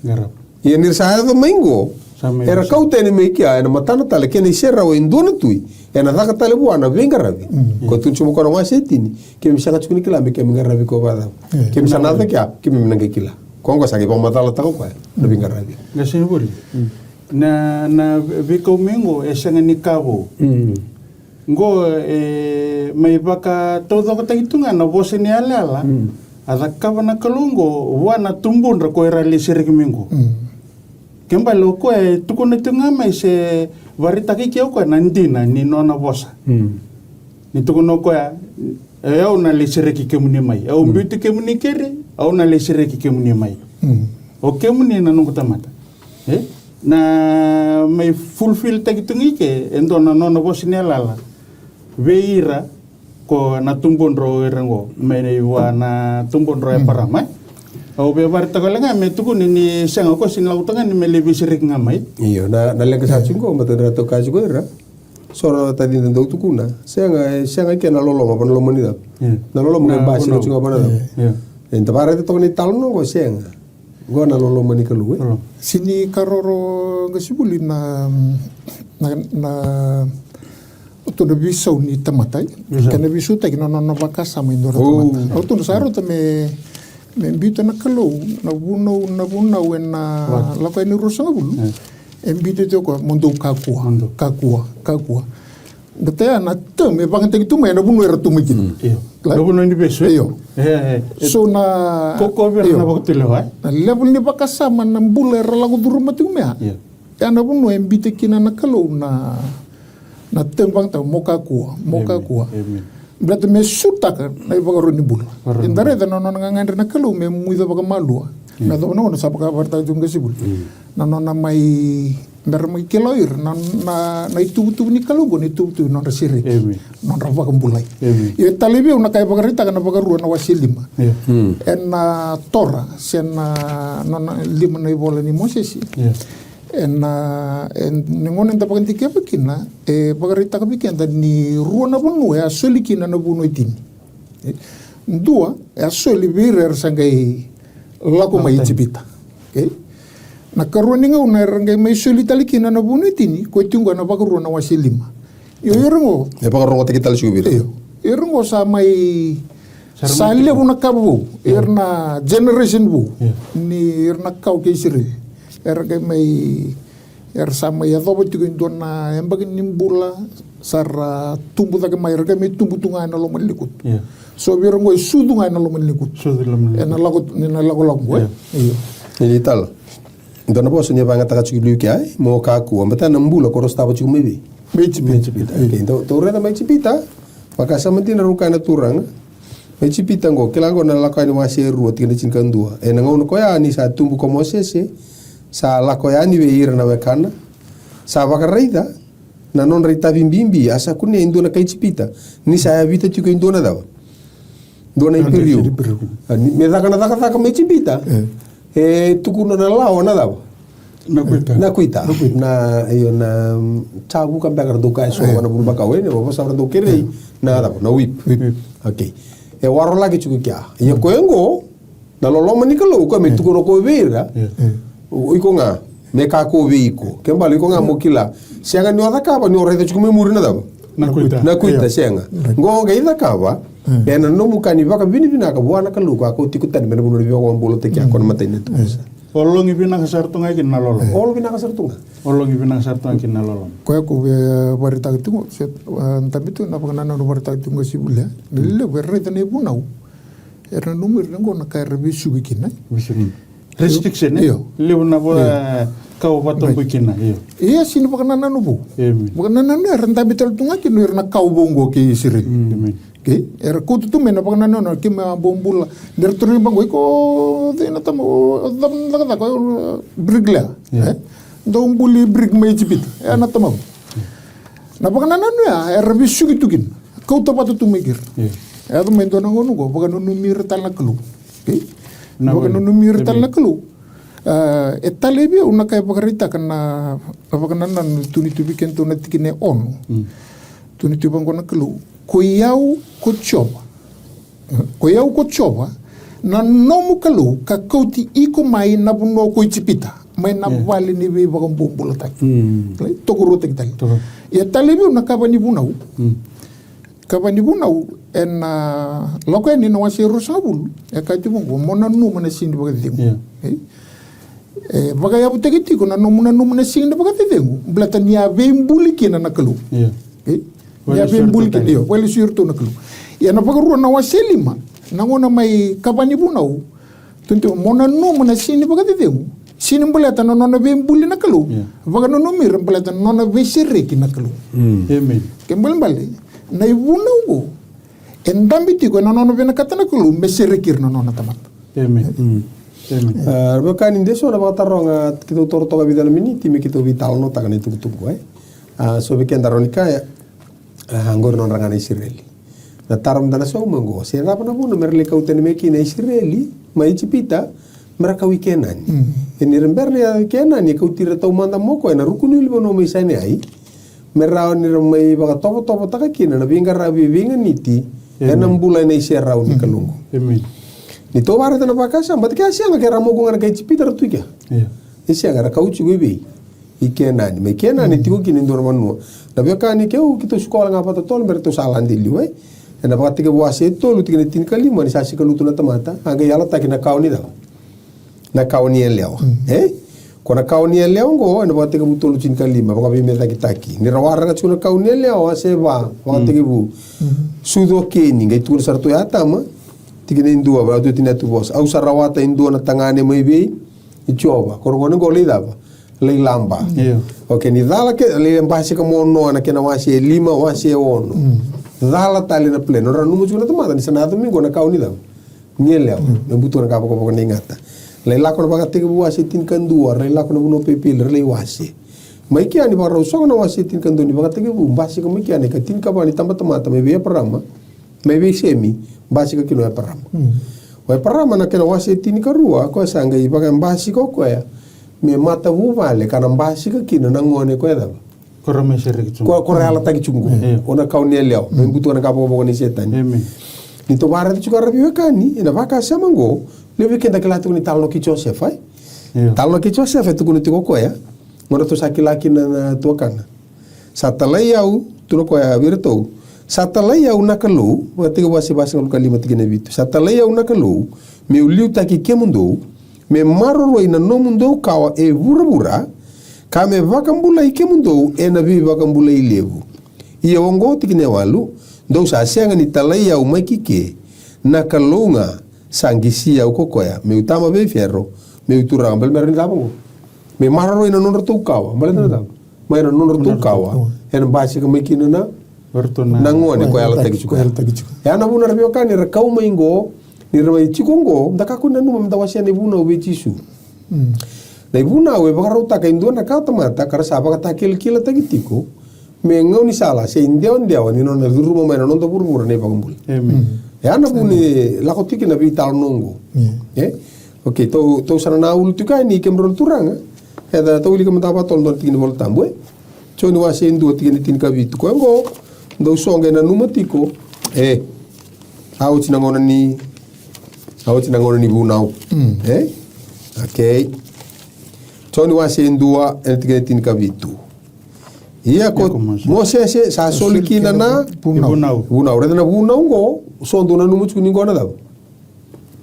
Qarava. Ia ni ra sa yaco mai qo, era kau tani mai kea ena matana tale kei na iserau e dua na tui, ena caka tale vua na veiqaravi. Ko tukuna tiko mai ko na wase e tini, keimami sega tiko ni kila me keimami qaravi koya vakacava. Keimami sa na caka kea, keimami na qai kila. Ko qo sa qai vakamacalataka o koya na veiqaravi. Qasenivuli. Na, na veikau mai qo e sega ni ka vou. Qo e mai vakataucokotaki tu ga na vosa ni yalayala a cakava na Kalou qo vua na tubudra ko ira a lai sereki mai qo. Ke bale o koya e tukuna tu ga mai se vakaraitaka i ke o koya na dina ni nona vosa. Ni tukuna o koya, e au na lai sereki kemuni mai. Au biuti kemuni kere, au na lai sereki kemuni mai. O kemuni na noqu tamata. E? Na mai fulfilltaki tu ga i ke e dua na nona vosa ni yalayala vei ira ko na tubudra o ira qo, mai vua na tubudra o Eparama, e? Au via vakaraitaka wale ga me tukuni ni sega o koya sega ni lako tu ga ni me lai veisereki ga mai. Io, na, na leqa sa tiko qo, baleta na toka tiko ira. So na tacida dau tukuna. Sega, e sega i ke na loloma, va na loma ni cava? Na loloma qai basika tiko ga va na cava? Eda vakaraitaka toka na italanoa qo, sega. Qo na loloma ni Kalou, e? Sega ni karoro, Qasenivuli, na, na, na, o tu na veisau ni tamata, e? Kei na veisautaki na nona vakasama e dua na tamata. O tu na sa rauta me, me biuta na Kalou na vunau, na vunau ena Lako Yani ruasagavulu. E biuta tiko o koya, mo dou kakua, kakua, kakua. Baleta ya na term e vakayagataki tu mai ena vanua era tu mai kina. Io. Na vanua ni vesu, e? Io. So na, ko koya vei ira na vakatulewa, e? Na level ni vakasama, na bula era lako curuma tiko mai ya. Io. Ya na vanua e biuta kina na Kalou na, na term vakayagataka, mo kakua, mo kakua. Baleta me sutaka na ivakaro ni bula. Eda raica na nona gagadre na Kalou me muica vakamalua. Me yacova na gauna sa vakavakaraitaka tiko Qasenivuli. Na nona mai, me ra mai kila o ira na, na, na ituvatuva ni Kalou qo, na ituvatuva ni nodra sereki, nodra vakabulai. Io, e talei vei au na ka e vakaraitaka na Vakarua na wase lima. Ena Tora, se na nona lima na ivola nei Mosese. Ena, e, ni gauna eda vakadikeva kina, e vakaraitaka vei keda ni rua na vanua e a soli kina na vunau e tini. E, dua, e a soli vei ira era sa qai lako mai Ijipita. Okay? Na karua ni gauna era qai mai soli tale kina na vunau e tini, ko tiko qo na Vakarua na wase lima. Io, ira qo. E vakarogotaki tale tiko vei ira. Io. Ira qo sa mai, sa levu na kawa vou. Ira na generation vou. Ni ira na kawa kei Isireli. Era qai mai Era sa mai yacova tiko e dua na yabaki ni bula, sa ra tubu cake mai, ra qai mai tubu tu ga ena loma ni lekutu. So vei ira qo e sucu ga ena loma ni lekutu. Ena lako, ena lakolako qo, e? Io. Ni tala. Dua na vosa ni vakayagataka tiko liu kea, e? Mo kakua, baleta na bula ko ra sotava tiko mai vei? Mai Ijipita. Mai Ijipita. Okay, dou, dou raica mai Ijipita. Vakasama dina rau kaya na Turaga. Mai Ijipita qo, kila qo na Lako Yani wase e rua, tikina tinikadua. Ena gauna koya ni sa tubu ko Mosese, sa lako yani vei ira na wekana, sa vakaraica na nodra itavi bibi, a sa kunea e dua na kai Ijipita ni sa yavita tiko e dua na cava? Dua na Iperiu. A, ni, me caka na cakacaka mai Ijipita. E tukuna na lawa na cava? Na kuita. Na kuita. Na, io, na, mm, tavuka beka ra dau kaya so, na vunubakau, e, na vosa ra dau kerei, na cava, na whip. Whip. Okay. E warolaki tiko kea. Ia ko e qo, na loloma ni Kalou, ko me tukuna ko vei ira. O iko ga, me kakua vei iko. Ke bale iko ga mo kila. Sega ni o cakava, ni o raica tiko mai muri na cava? Na kuita. Na kuita, sega. Qo qai cakava, ena nomu ka ni vakavinavinaka vua na Kalou, ka ko tiko tani, me na vanua ni veivakabaulataki, ko na matai na tukusa. O logi vinaka sara tu ga kina na loloma. O logi vinaka sara tu ga. O logi vinaka sara tu ga kina na loloma. Koya ko via vakaraitaka tiko, se, e, dabe tu na vakanananu vakaraitaka tiko ga Sivuli. Ni levu era raica na ivunau. Era nanumi ira na qo na ka era vesuki kina. Vesuki. Restriction, e? Io. Levu na vo-, io, e, ka o vakatabui kina, io. Ia, sega ni vakanananu vou. Amen. Vakanananu era dabe tale tu ga kina o ira na kawa vou qo kei Isireli. Mm. Amen. Okei? Era kauta tu mai na vakanananu, keimami a bau bula. Ni ra tauri vaqo, iko cei na tama, o cava na cakacaka, o bricklayer. Io. E? Dau buli brick mai Ijipita. E, na tama vou. Na vakanananu ya, era vesuki tu kina. Kauta vata tu mai kei ira. Io. E yaco mai dua na gauna qo, vakananumi ira tale na Kalou. Okei? Na vakananumi ira tale na Kalou. A, e talei vei au na ka e vakaraitaka na, na vakanananu, tukuni tu vei kedatou na tikina e ono. Mm. Tukuni tu vaqo na Kalou. Ko i au ko Jiova. Ko i au ko Jiova, na nomu Kalou, ka kauti iko mai na vanua ko Ijipita, mai na, yeah, vale ni veivakabobulataki. Mm. Okei? Tokaruataki tale. Toka. Ia talei vei au na kava ni vunau. Mm. Kava ni vunau, ena Lako Yani na wase ruasagavulu, e kaya tiko vaqo, mo nanuma na siga ni vakacecegu. Yeah. Okei? E vakayavutaki tiko na nomu nanuma na siga ni vakacecegu, baleta ni a veibuli kina na Kalou. Yeah. Okei? Ni a veibuli kina, io, vakalesui iratou na Kalou. Ia na Vakarua na wase lima, na gauna mai kava ni vunau, tukuni tiko, mo nanuma na siga ni vakacecegu. Sega ni baleta na nona veibuli na Kalou. Io. Vakananumi ira baleta na nona veisereki na Kalou. Mm. Amen. Kena ibalebale, na ivunau qo e dabe tiko ena nona vinakata na Kalou me sereki ira na nona tamata. Amen. Mm. Amen. A, veiwekani, de so na vakataroga keitou toro toka vica na miniti me keitou veitalanoataka na itukutuku, e? A, so vei keda rawa ni kaya, a, qori nodra ga na Isireli. Na taro mada na sauma qo, se cava na vuna me ra lai kau tani mai kina na Isireli mai Ijipita, me ra kau i Kenani. Mm. E ni ra bera ni yaco i Kenani, e kauti ira taumada mai o koya ena ruku ni ulunivanua mai Saineai, me rawa ni ra mai vakatovotovotaka kina na veiqaravi veiganiti, amen, ena bula ena iserau ni, mm, Kalou qo. Amen. Ni tou vakaraica na vakasama, baleta ke a sega, ke ra moku ga na kai Ijipita ra tu i kea. Io. E sega, ra kau tiko i vei? I Kenani. Mai Kenani, mm, tiko kina e dua na vanua. Na veiwekani, keitou, keitou sikola ga vakatotolo me ratou sa lade i liu, e? Ena Vakatekivu wase e tolu, tikina e tinikalima, ni sa sikalutu na tamata, a qai yalataki na kawa ni cava? Na kawa ni yalewa. Mm. E? Ko na kawa ni yalewa qo, ena Vakatekivu tolu tinikalima, vakaveimecakitaki. Ni ra waraka tiko na kawa ni yalewa, wase va, Vakatekivu. Mm. Sucu o Keni, qai tukuna sara tu o Atama, tikina e dua, vaka tu e tini na tu vosa. Au sa rawata e dua na tagane mai vei Jiova. Ko ra gone qo lai cava? Lai laba. Io. Okei, ni cala ke, lai basika mai o Noa na kena wase e lima, wase e ono. Mm. Cala tale na plan. Nodra nanuma tiko na tamata ni sa na yaco mai qo na kawa ni cava? Ni yalewa. Mm. Me butuka na ka vakavaka na igata. Lai lako na Vakatekivu wase tinikadua, ra lai lako na vanua o Pepeli, ra lai wase. Mai kea ni vakarau sogo na wase tinikadua ni Vakatekivu, basika mai kea na ikatinikava ni tabatamata mai vei Eparama, mai vei Semi, basika kina o Eparama. Mm. O Eparama na kena wase tinikarua, koya sa qai vakabasika o koya me matavuvale ka na basika kina na gone koya cava? Ko ra mai sereki tiko. Ko, ko ra yalataki tiko qo. Mm. O na kawa ni yalewa. Mm. Me butuka na ka vakavaka ni Setani. Amen. Ni tou vakaraica tiko, ra veiwekani, ena vakasama qo, levu vei keda kila tiko ni talanoa kei Josefa, e? Io. Talanoa kei Josefa e tukuna tiko o koya, qo na tou sa kila kina na tuakana. Sa talai au, tukuna o koya vei iratou. Sa talai au na Kalou, Vakatekivu wase vasagavulu ka lima tikina e vitu. Sa talai au na Kalou, meu liutaki kemudou, me maroroi na nomudou kawa e vuravura, ka me vakabulai kemudou ena veivakabulai levu. Ia oqo tikina e walu, dou sa sega ni talai au mai ki ke, na Kalou ga sa qisi au ko koya, meu tama vei Fero, meu turaga, bale me rawa ni cava qo? Me maroroi na nodratou kawa, bale na cava? Mai na nodratou kawa, ena basika mai kina na, na gone ko yalataki tiko. Ko yalataki tiko. E ya na vuna, ra veiwekani, ra kau mai qo, ni ra mai tiko qo, da kakua ni nanuma meda wasea na ivunau vei Jisu. Mm. Na ivunau e vakarautaka e dua na kawatamata ka ra sa vakatakilakilataki tiko me gaunisala se idewadewa ni nona curuma mai na noda vuravura na iVakabula. Amen. Mm. E ya na vuna e lako tiko kina na veitalanoa qo. Mm. E? Okei, tou, tou sa na ulu tiko yani, kemudrau na turaga. E da tou wilika mada vakatotolo dua na tikina ni Vola Tabu, e? Joni wase e dua tikina e tinikavitu. Koya qo, dou sa qai nanuma tiko. E, a oti na gauna ni, a oti na gauna ni vunau. Mm. E? Okei. Joni wase e dua, ena tikina e tinikavitu. Ia ko, ia ko Mosese. Mosese sa soli kina na vunau. Vunau. Raica na vunau qo, so dou nanuma tiko ni qo na cava?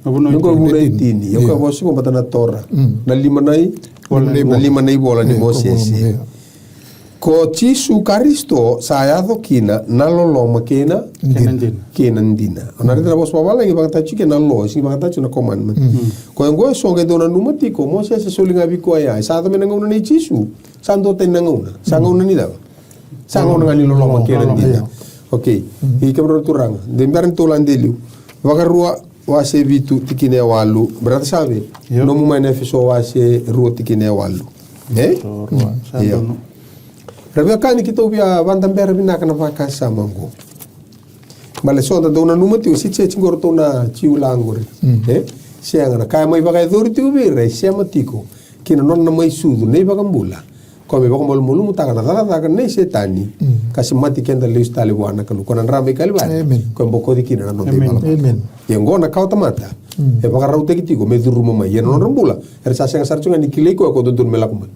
Na vunau e tini. Ia, o koya vosa tiko baleta na Tora. Mm. Na lima na i, na lima na ivola ni Mosese. Ko Jisu Karisito sa yaco kina na loloma kei na dina. Kei na dina. O na raica na vosa vavalagi vakatataki kina na law, e sega ni vakatataki na commandment. Ko e qo e so qai dou nanuma tiko, Mosese e soli ga vei koya ya. E sa yaco mai na gauna nei Jisu. Sa dua tani na gauna. Sa gauna ni cava? Sa gauna ga ni loloma kei na dina. Okei. I kemudrau na turaga. De bera ni tou lade liu. Vakarua wase vitu tikina e walu. Brother Save. Nomu mai na Efeso wase rua tikina e walu. E? Ra via kani keitou via vadabera vinaka na vakasama oqo. Bale so da dou nanuma tiko se church qo ratou na Jiu la qori. E? Sega na ka e mai vakayacori tiko vei ira e sema tiko kei na nona na mai sucu na iVakabula. Ko me vakamalumalumutaka na cakacaka nei Setani ka semati keda lesu tale vua na Kalou. Ko na dra mai Kalivari. Ko e bokoci kina na noda iVakabula. Ia qo na kawa tamata e vakarautaki tiko me curuma mai. Ia na nodra bula era sa sega sara tiko ga ni kilai koya ko dodonu me lako mai.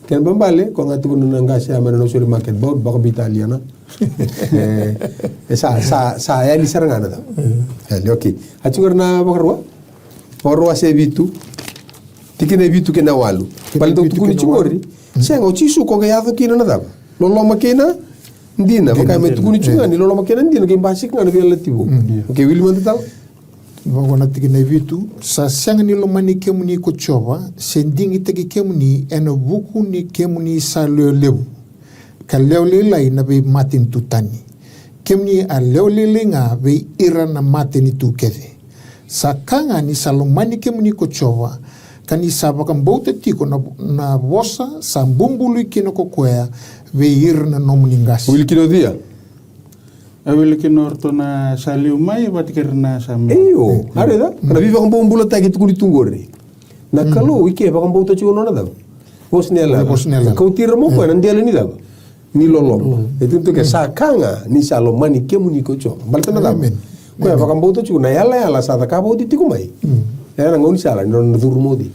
Kena ibalebale ko ga tiko na qase ya mai na Nausori market bout baka bita aliana. E sa sa sa yali sara ga na cava. Yali, okei. A tiko na vakarua. Vakarua se vitu. Tikina e vitu kei na walu. Bale dau tukuni tiko qori. Sega, o Jisu ko qai yaco kina na cava? Loloma kei na dina. Vaka me tukuni tiko ga ni loloma kei na dina qai basika ga na veiyalayalati vou. Okei, wili mada tale. Vaqo na tikina e vitu. Sa sega ni lomani kemuni ko Jiova, se digitaki kemuni ena vuku ni kemuni sa lewe levu, ka lewe lailai na veimatanitu tani. Kemuni a lewe lailai ga vei ira na matanitu kece. Sa ka ga ni sa lomani kemuni ko Jiova, ka ni sa vakabauta tiko na, na vosa sa bubului kina ko koya vei ira na nomuni qase. Wili kina o cei? A wili kina o ratou na sa liu mai vata kei ira na sa mai. Io, a raica na veivakabobulataki e tukuni tu qori. Na Kalou i ke vakabauta tiko na nona cava? Vosa ni yalayala. Kauti ira mai o koya na dela ni cava? Ni loloma. E tukuni tu ke sa ka ga ni sa lomani kemuni ko Jiova. Baleta na cava? Koya vakabauta tiko na yalayala sa cakava oti tiko mai. Ena gaunisala ni nona curu mai o cei?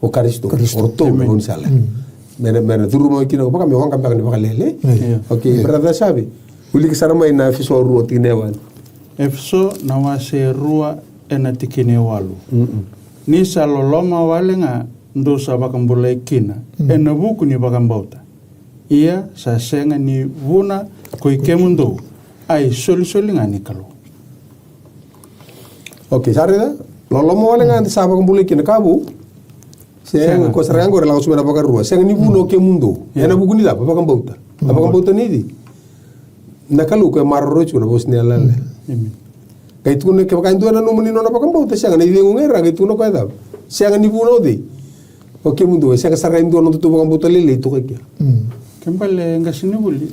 O Karisito. O ratou na gaunisala. Me na, me na curu mai kina vaka me waqa beka ni vakalele. Okei, brother Save. Wilika sara mai na Efeso rua tikina e walu. Efeso na wase rua ena tikina e walu. Ni sa loloma wale ga dou sa vakabulai kina ena vuku ni vakabauta. Ia sa sega ni vuna ko i kemudou, a isolisoli ga ni Kalou. Okei, sa raica? Loloma wale ga da sa vakabulai kina ka vu. Sega, ko sara ga qori lako tiko mai na vakarua. Sega ni vuna o kemudou. Ena vuku ni cava? Vakabauta. A vakabauta ni cei? Na Kalou ko e maroroi tiko na vosa ni yalayala. Qai tukuna kevaka e dua e nanuma ni nona vakabauta, sega na icegu ga e ra, qai tukuna koya cava? Sega ni vuna o cei? O kemudou, e sega sara ga e dua nodatou vakabauta lailai toka i kea. Ke bale qasenivuli.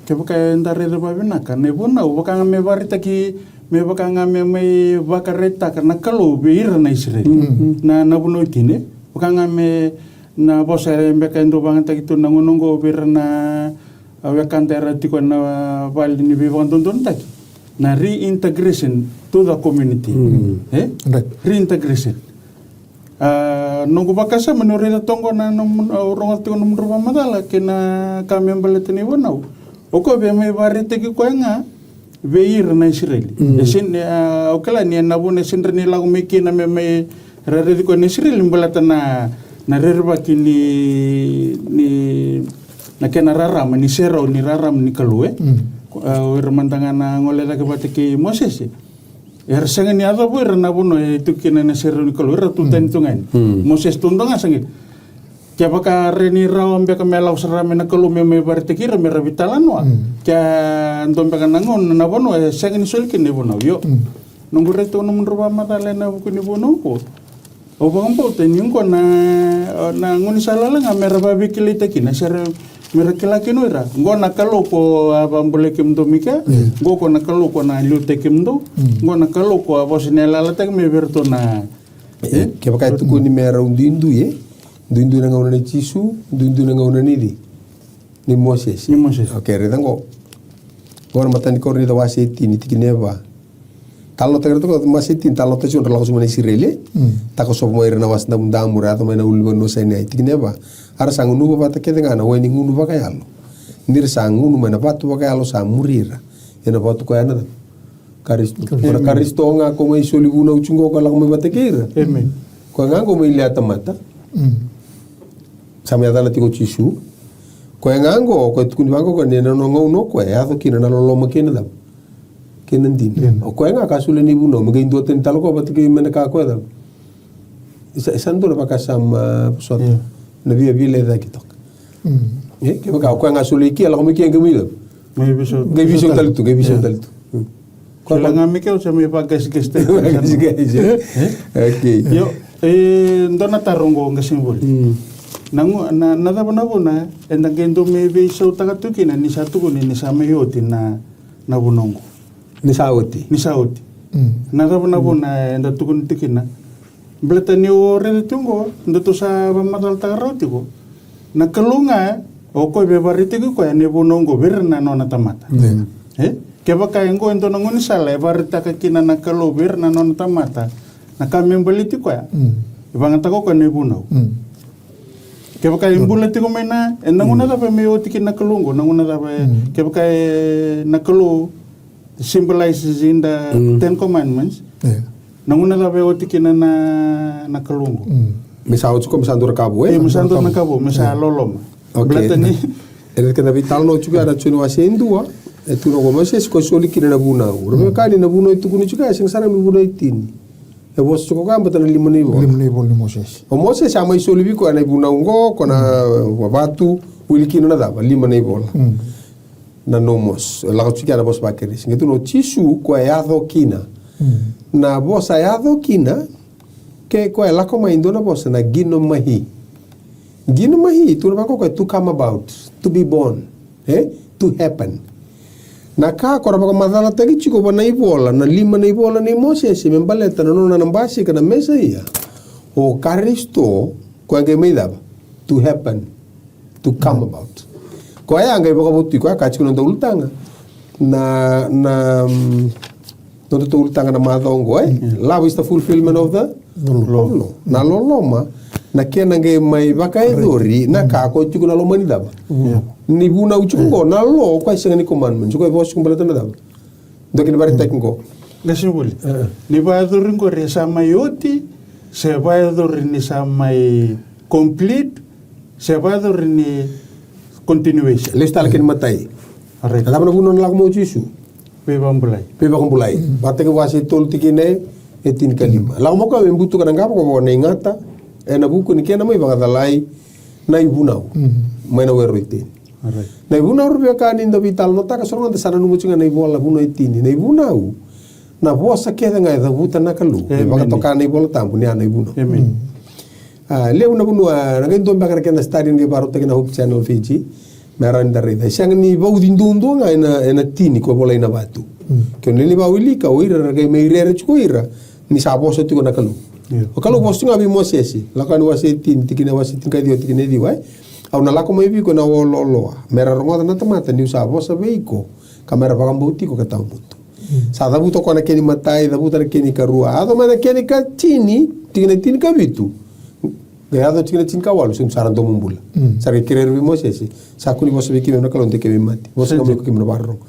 Kevaka eda raica vavinaka na ivunau, vaka ga me vakaraitaki, me vaka ga me mai vakaraitaka na Kalou vei ira na Isireli. Na, na vunau tini, vaka ga me na vosa e beka e dau vakayagataki tu na gauna oqo vei ira na wekada era tiko ena vale ni veivakadodonutaki. Na reintegration to the community. E? Reintegration. A, noqu vakasama niu raica toka qo na, na, au rogoca tiko na nomudrau vakamacala kei na ka me baleta na ivunau. O koya via mai vakaraitaki koya ga vei ira na Isireli. E sega ni, a, au kila ni ena vuna e sega ni lako mai kina me mai raici koya na Isireli baleta na, na rerevaki ni, ni, na kena rarama, ni serau ni rarama ni Kalou, e. O ira mada ga na gole cake vata kei Mosese. Era sega ni yacova o ira na vanua e tiko kina na serau ni Kalou, era tu tani tu ga yani. Mosese tu dua ga sa qai. Kevaka rawa ni rawa beka me lako sara mai na Kalou me mai vakaraitaki ira me ra veitalanoa. Ke dua beka na gauna na vanua e sega ni soli kina na ivunau, io. Noqu raica tiko na nomudrau vakamacala ena vuku ni vunau qo. Au vakabauta ni qo na, na gaunisala ga me ra vaveikilaitaki kina, se ra, me ra kila kina o ira. Qo na Kalou ko a vakabulai kemudou mai kea, qo ko na Kalou ko na liutaki kemudou, qo na Kalou ko a vosa ni yalayalataki mai vei iratou na. E, kevaka e tukuni me rau duidui, e? Duidui na gauna nei Jisu, duidui na gauna nei cei? Ni Mosese. Ni Mosese. Okei, raica qo. Qo na imatai ni Korinica wase e tini, tikina e va. Talanoataki ira toka, wase e tini, talanoataki ira na lako sobu mai na Isireli. Takosova mai ira na Wasa Damudamu, ra yaco mai na ulunivanua o Saineai. Tikina e va. A ra sa gunuva vata kece ga na wai ni gunu vakayalo. Ni ra sa gunu mai na vatu vakayalo sa muri ira. Ena vatu koya na Karisito. Karisito. Ko na Karisito ga ko mai soli vunau tiko qo ka lako mai vata kei ira. Emeni. Koya ga qo mai lia tamata. Sa mai yacana tiko o Jisu. Koya ga oqo, koya tukuni vaqo, koya ni na nona gauna o koya e yaco kina na loloma kei na cava? Kei na dina. O koya ga ka solia na ivunau me qai duatani tale o koya vata kei, me na ka koya cava? Sa, sa dua na vakasama, a, vosota. Na via, via vilecaki toka. E, kevaka o koya ga solia i ke, lako mai ke qai mai cava? Qai veisau tale tu, qai veisau tale tu. Koya ga me keu sa mai vaqasiqasi tale. Vaqasiqasi. Okei. Io, e, dua na taro oqo, qasenivuli. Na, na, na cava na vuna eda qai dau mai veisautaka tu kina ni sa tukuni ni sa mai oti na, na vuna oqo? Ni sa oti. Ni sa oti. Na cava na vuna eda tukuni tu kina? Baleta ni o raica tu oqo, datou sa vakamacalataka rawa tiko. Na Kalou ga, o koya e vakaraitaki koya na ivunau oqo vei ira na nona tamata. E? Kevaka e oqo e dua na gaunisala e vakaraitaka kina na Kalou vei ira na nona tamata na ka me baleti koya, e vakayagataka o koya na ivunau. Kevaka e bula tiko mai na, e na gauna cava me oti kina na Kalou oqo, na gauna cava e, kevaka e na Kalou symbolizes in the Ten Commandments. Na gauna cava e oti kina na, na Kalou oqo? Me sa oti ko me sa dua na ka vou, e? E, me sa dua na ka vou, me sa loloma. Baleta ni e na kena veitalanoa tiko ya na Joni wase e dua, e tukuna ko Mosese ko soli kina na vunau. Ra veiwekani, na vunau e tukuni tiko ya, e sega sara me vunau e tini. E vosa tiko koya baleta na lima na ivola. Lima na ivola ni Mosese. O Mosese a mai soli vei koya na ivunau oqo, ko na vatu, wili kina na cava? Lima na ivola. Na nomos, e lako tiko ya na vosa vaKerisi. Qai tukuna o Jisu koya e yaco kina. Na vosa yaco kina, ke koya e lako mai e dua na vosa na ginomai. Ginomai, tukuna vaka koya to come about, to be born, e? To happen. Na ka ko ra vakamacalataki tiko va na ivola, na lima na ivola nei Mosese, me baleta na nona na basika na Mesaia, o Karisito, koya qai mai cava? To happen. To come about. Koya ya qai vakavotu tiko, a ka tiko na noda ulutaga. Na, na, mm, noda ulutaga na macawa oqo, e? Love is the fulfillment of the law. Na loloma, na kena qai mai vakayacori na ka ko tiko na loma ni cava? Ni vunau tiko oqo, na law, koya e sega ni commandments, koya e vosa tiko baleta na cava? Dua kina vakaraitaki qo. Qasenivuli. Ni vakayacori qori e sa mai oti, se vakayacori ni sa mai complete, se vakayacori ni continuation. Lesu tale kina matai. Alright. A cava na vuna na lako mai o Jisu? Veivakabulai. Veivakabulai. Vakatakila wase tolu tikina e tinikalima. Lako mai o koya me butuka na qavokavoka, vakaoqo na igata, ena vuku ni kena mai vakacalai na ivunau mai na were o Iteni. Na ivunau, ra veiwekani, da veitalanoataka, so na gauna da sa nanuma tiko ga na ivola Vunau e tini. Na ivunau, na vosa kece ga e cavuta na Kalou. E vakatoka na iVola Tabu ni a na ivunau. A, levu na vanua, na qai dua beka na kena study na qai vakarautaki na Hope Channel Fiji. Me rawa ni da raica. E sega ni vauci duadua ga ena, ena tini ko volai na vatu. Ke o na lai vakawilika, o ira ra qai mai rere tiko o ira ni sa vosa tiko na Kalou. O Kalou vosa tiko ga vei Mosese, Lako Yani wase tini, tikina wase tinikaciwa, tikina e ciwa, e? Au na lako mai vei iko ena olooloa, me ra rogoca na tamata niu sa vosa vei iko, ka me ra vakabauti iko ka tawamudu. Sa cavuta o koya na kena imatai, cavuta na kena ikarua, a yaco mai na kena ikatini, tikina tinikavitu. Qai yaco tikina tinikawalu, sa ra domobula. Sa ra qai kerea vei Mosese, sa kua ni vosa vei keimami na Kalou de keimami mate. Vosa ga mai ko keimami na vakarorogo.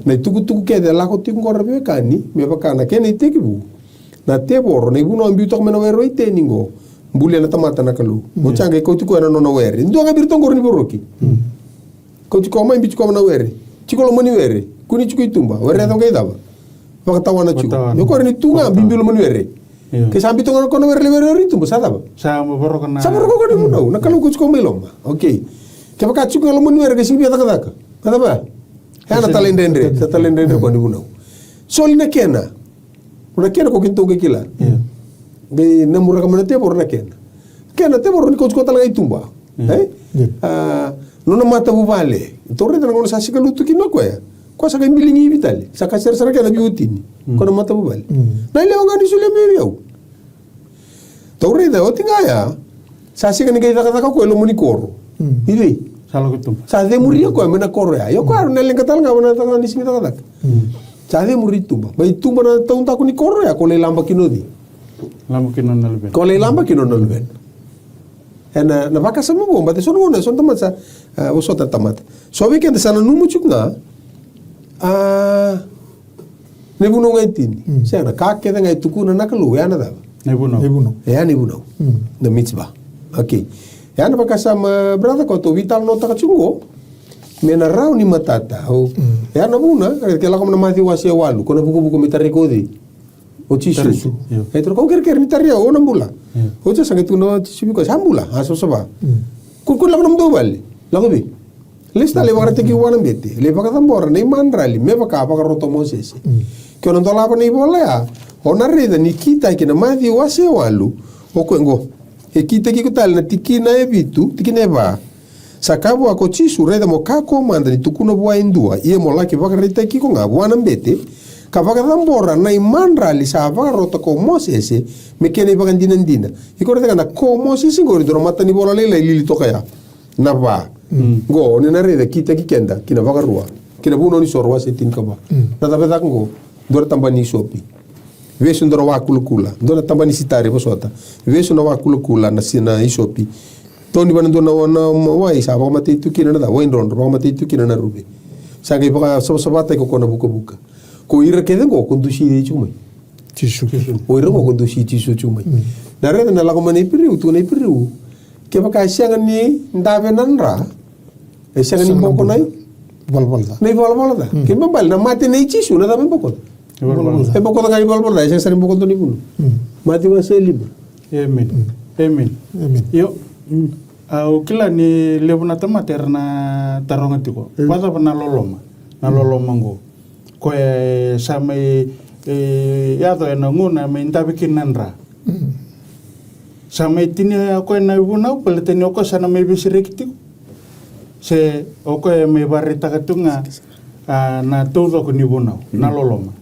Na itukutuku kece e lako tiko qo, ra veiwekani, me vaka na kena itekivu. Na tevoro, na ivunau a biu toka mai na were o Iteni qo. Bulia na tamata na Kalou. Oti ya qai kauti koya na nona were. Dua ga vei iratou qori ni voroki. Kauti koya mai, biuti koya mai na were. Tiko loma ni were. Kua ni tiko i tuba. Were yaco qai cava? Vakatawana tiko. Io, koya ni tu ga biubiu loma ni were. Ke sa biu toka ga na were, lai were i tuba, sa cava? Sa voroka na, sa voroka koya na ivunau. Na Kalou kauti koya mai loma. Okei. Kevaka tiko ga loma ni were, ke sega ni via cakacaka, ka cava? E a na talaidredre. Sa talaidredre koya na ivunau. Soli na kena. Na kena ko keitou qai kila. Qai namuraka mai na tevoro na kena. Kena tevoro ni kauti koya tale ga i tuba. E? A, nona matavuvale. Tou raica na gauna sa sega ni lutu kina o koya. Koya sa qai biligi i vei tale. Sa kasere sara kece na veiwatini. Koya na matavuvale. Na yalewa ga ni solia mai vei au. Tou raica, oti ga ya, sa sega ni qai cakacaka o koya e loma ni koro. I vei? Sa lako i tuba. Sa cemuria koya mai na koro ya. Io, koya na leqa tale ga mai na cakacaka ni sega ni cakacaka. Sa cemuri tuba. Mai tuba na taudaku ni koro ya, ko lai laba kina o cei? Laba kina na luvena. Ko lai laba kina na luvena. Ena, na vakasama vou, baleta so na gauna, so na tamata sa, a, vosota na tamata. So vei keda sa nanuma tiko ga, a, na ivunau ga e tini. Sega, na ka kece ga e tukuna na Kalou, e a na cava? Na ivunau. Na ivunau. E a na ivunau. Na mitzvah. Okei. Ya na vakasama, brother, ko tou veitalanoataka tiko qo me na rawa ni matata. O, ya na vuna, ke lako mai na Maciu wase e walu, ko na vukavuka me tarai koya o cei? O Jisu. Tarai Jisu, io. E toro, kau kerekere ni tarai au, o na bula. Io. O Jisu sa qai tukuna o Jisu vei koya, sa bula, a savasava. Ko, ko lako nomudou vale, lako vei. Lesu tale, vakaraitaki vua na bete, lai vakacabora na imadrali me vaka a vakarota o Mosese. Ke o na dolava na ivola ya, o na raica ni kitaki na Maciu wase e walu, o koya qo. E kitaki iko tale na tikina e vitu, tikina e va. Sa kaya vua ko Jisu, raica mo kakua mada ni tukuna vua e dua, ia mo laki vakaraitaki iko ga vua na bete, ka vakacabora na imadrali sa vakarota ko Mosese me kena ivakadinadina. Iko raica ga na ko Mosese qori, dua na matanivola lailai lili toka ya. Na va. Qo, ni na raica kitaki keda ki na Vakarua, ki na Vunau ni Soro wase tinikava. Na cava e caka qo? Dua na taba ni isopi. Vesu dua na wakulakula. Dua na taba ni sitari vosota. Vesu na wakulakula na si-, na isopi. Toni vana dua na wa-, na wai sa vakamatei tu kina na ca, wai drodro, vakamatei tu kina na ruve. Sa qai vakasavasavataki ko koya na vukavuka. Ko ira kece qo, ko dusi cei tiko mai? Jisu. O ira qo ko dusi Jisu tiko mai. Na raica na lako mai na Iperiu, tu na Iperiu. Kevaka e sega ni dave na dra, e sega ni boko na i- valavala ca. Kena ibalebale na mate nei Jisu, na cava e boko? Valavala ca. E boko ga ni valavala ca, e sega sara ni boko dua na ivunau. Maciu wase lima. Amen. Amen. Io. Au kila ni levu na tamata era na taroga tiko. Vakacava na loloma? Na loloma qo. Koya e sa mai, e, yaco ena gauna e mai dave kina na dra. Sa mai tinia o koya na ivunau, baleta ni o koya sa na mai veisereki tiko. Se o koya e mai vakaraitaka tu ga, a, na taucoko ni vunau, na loloma.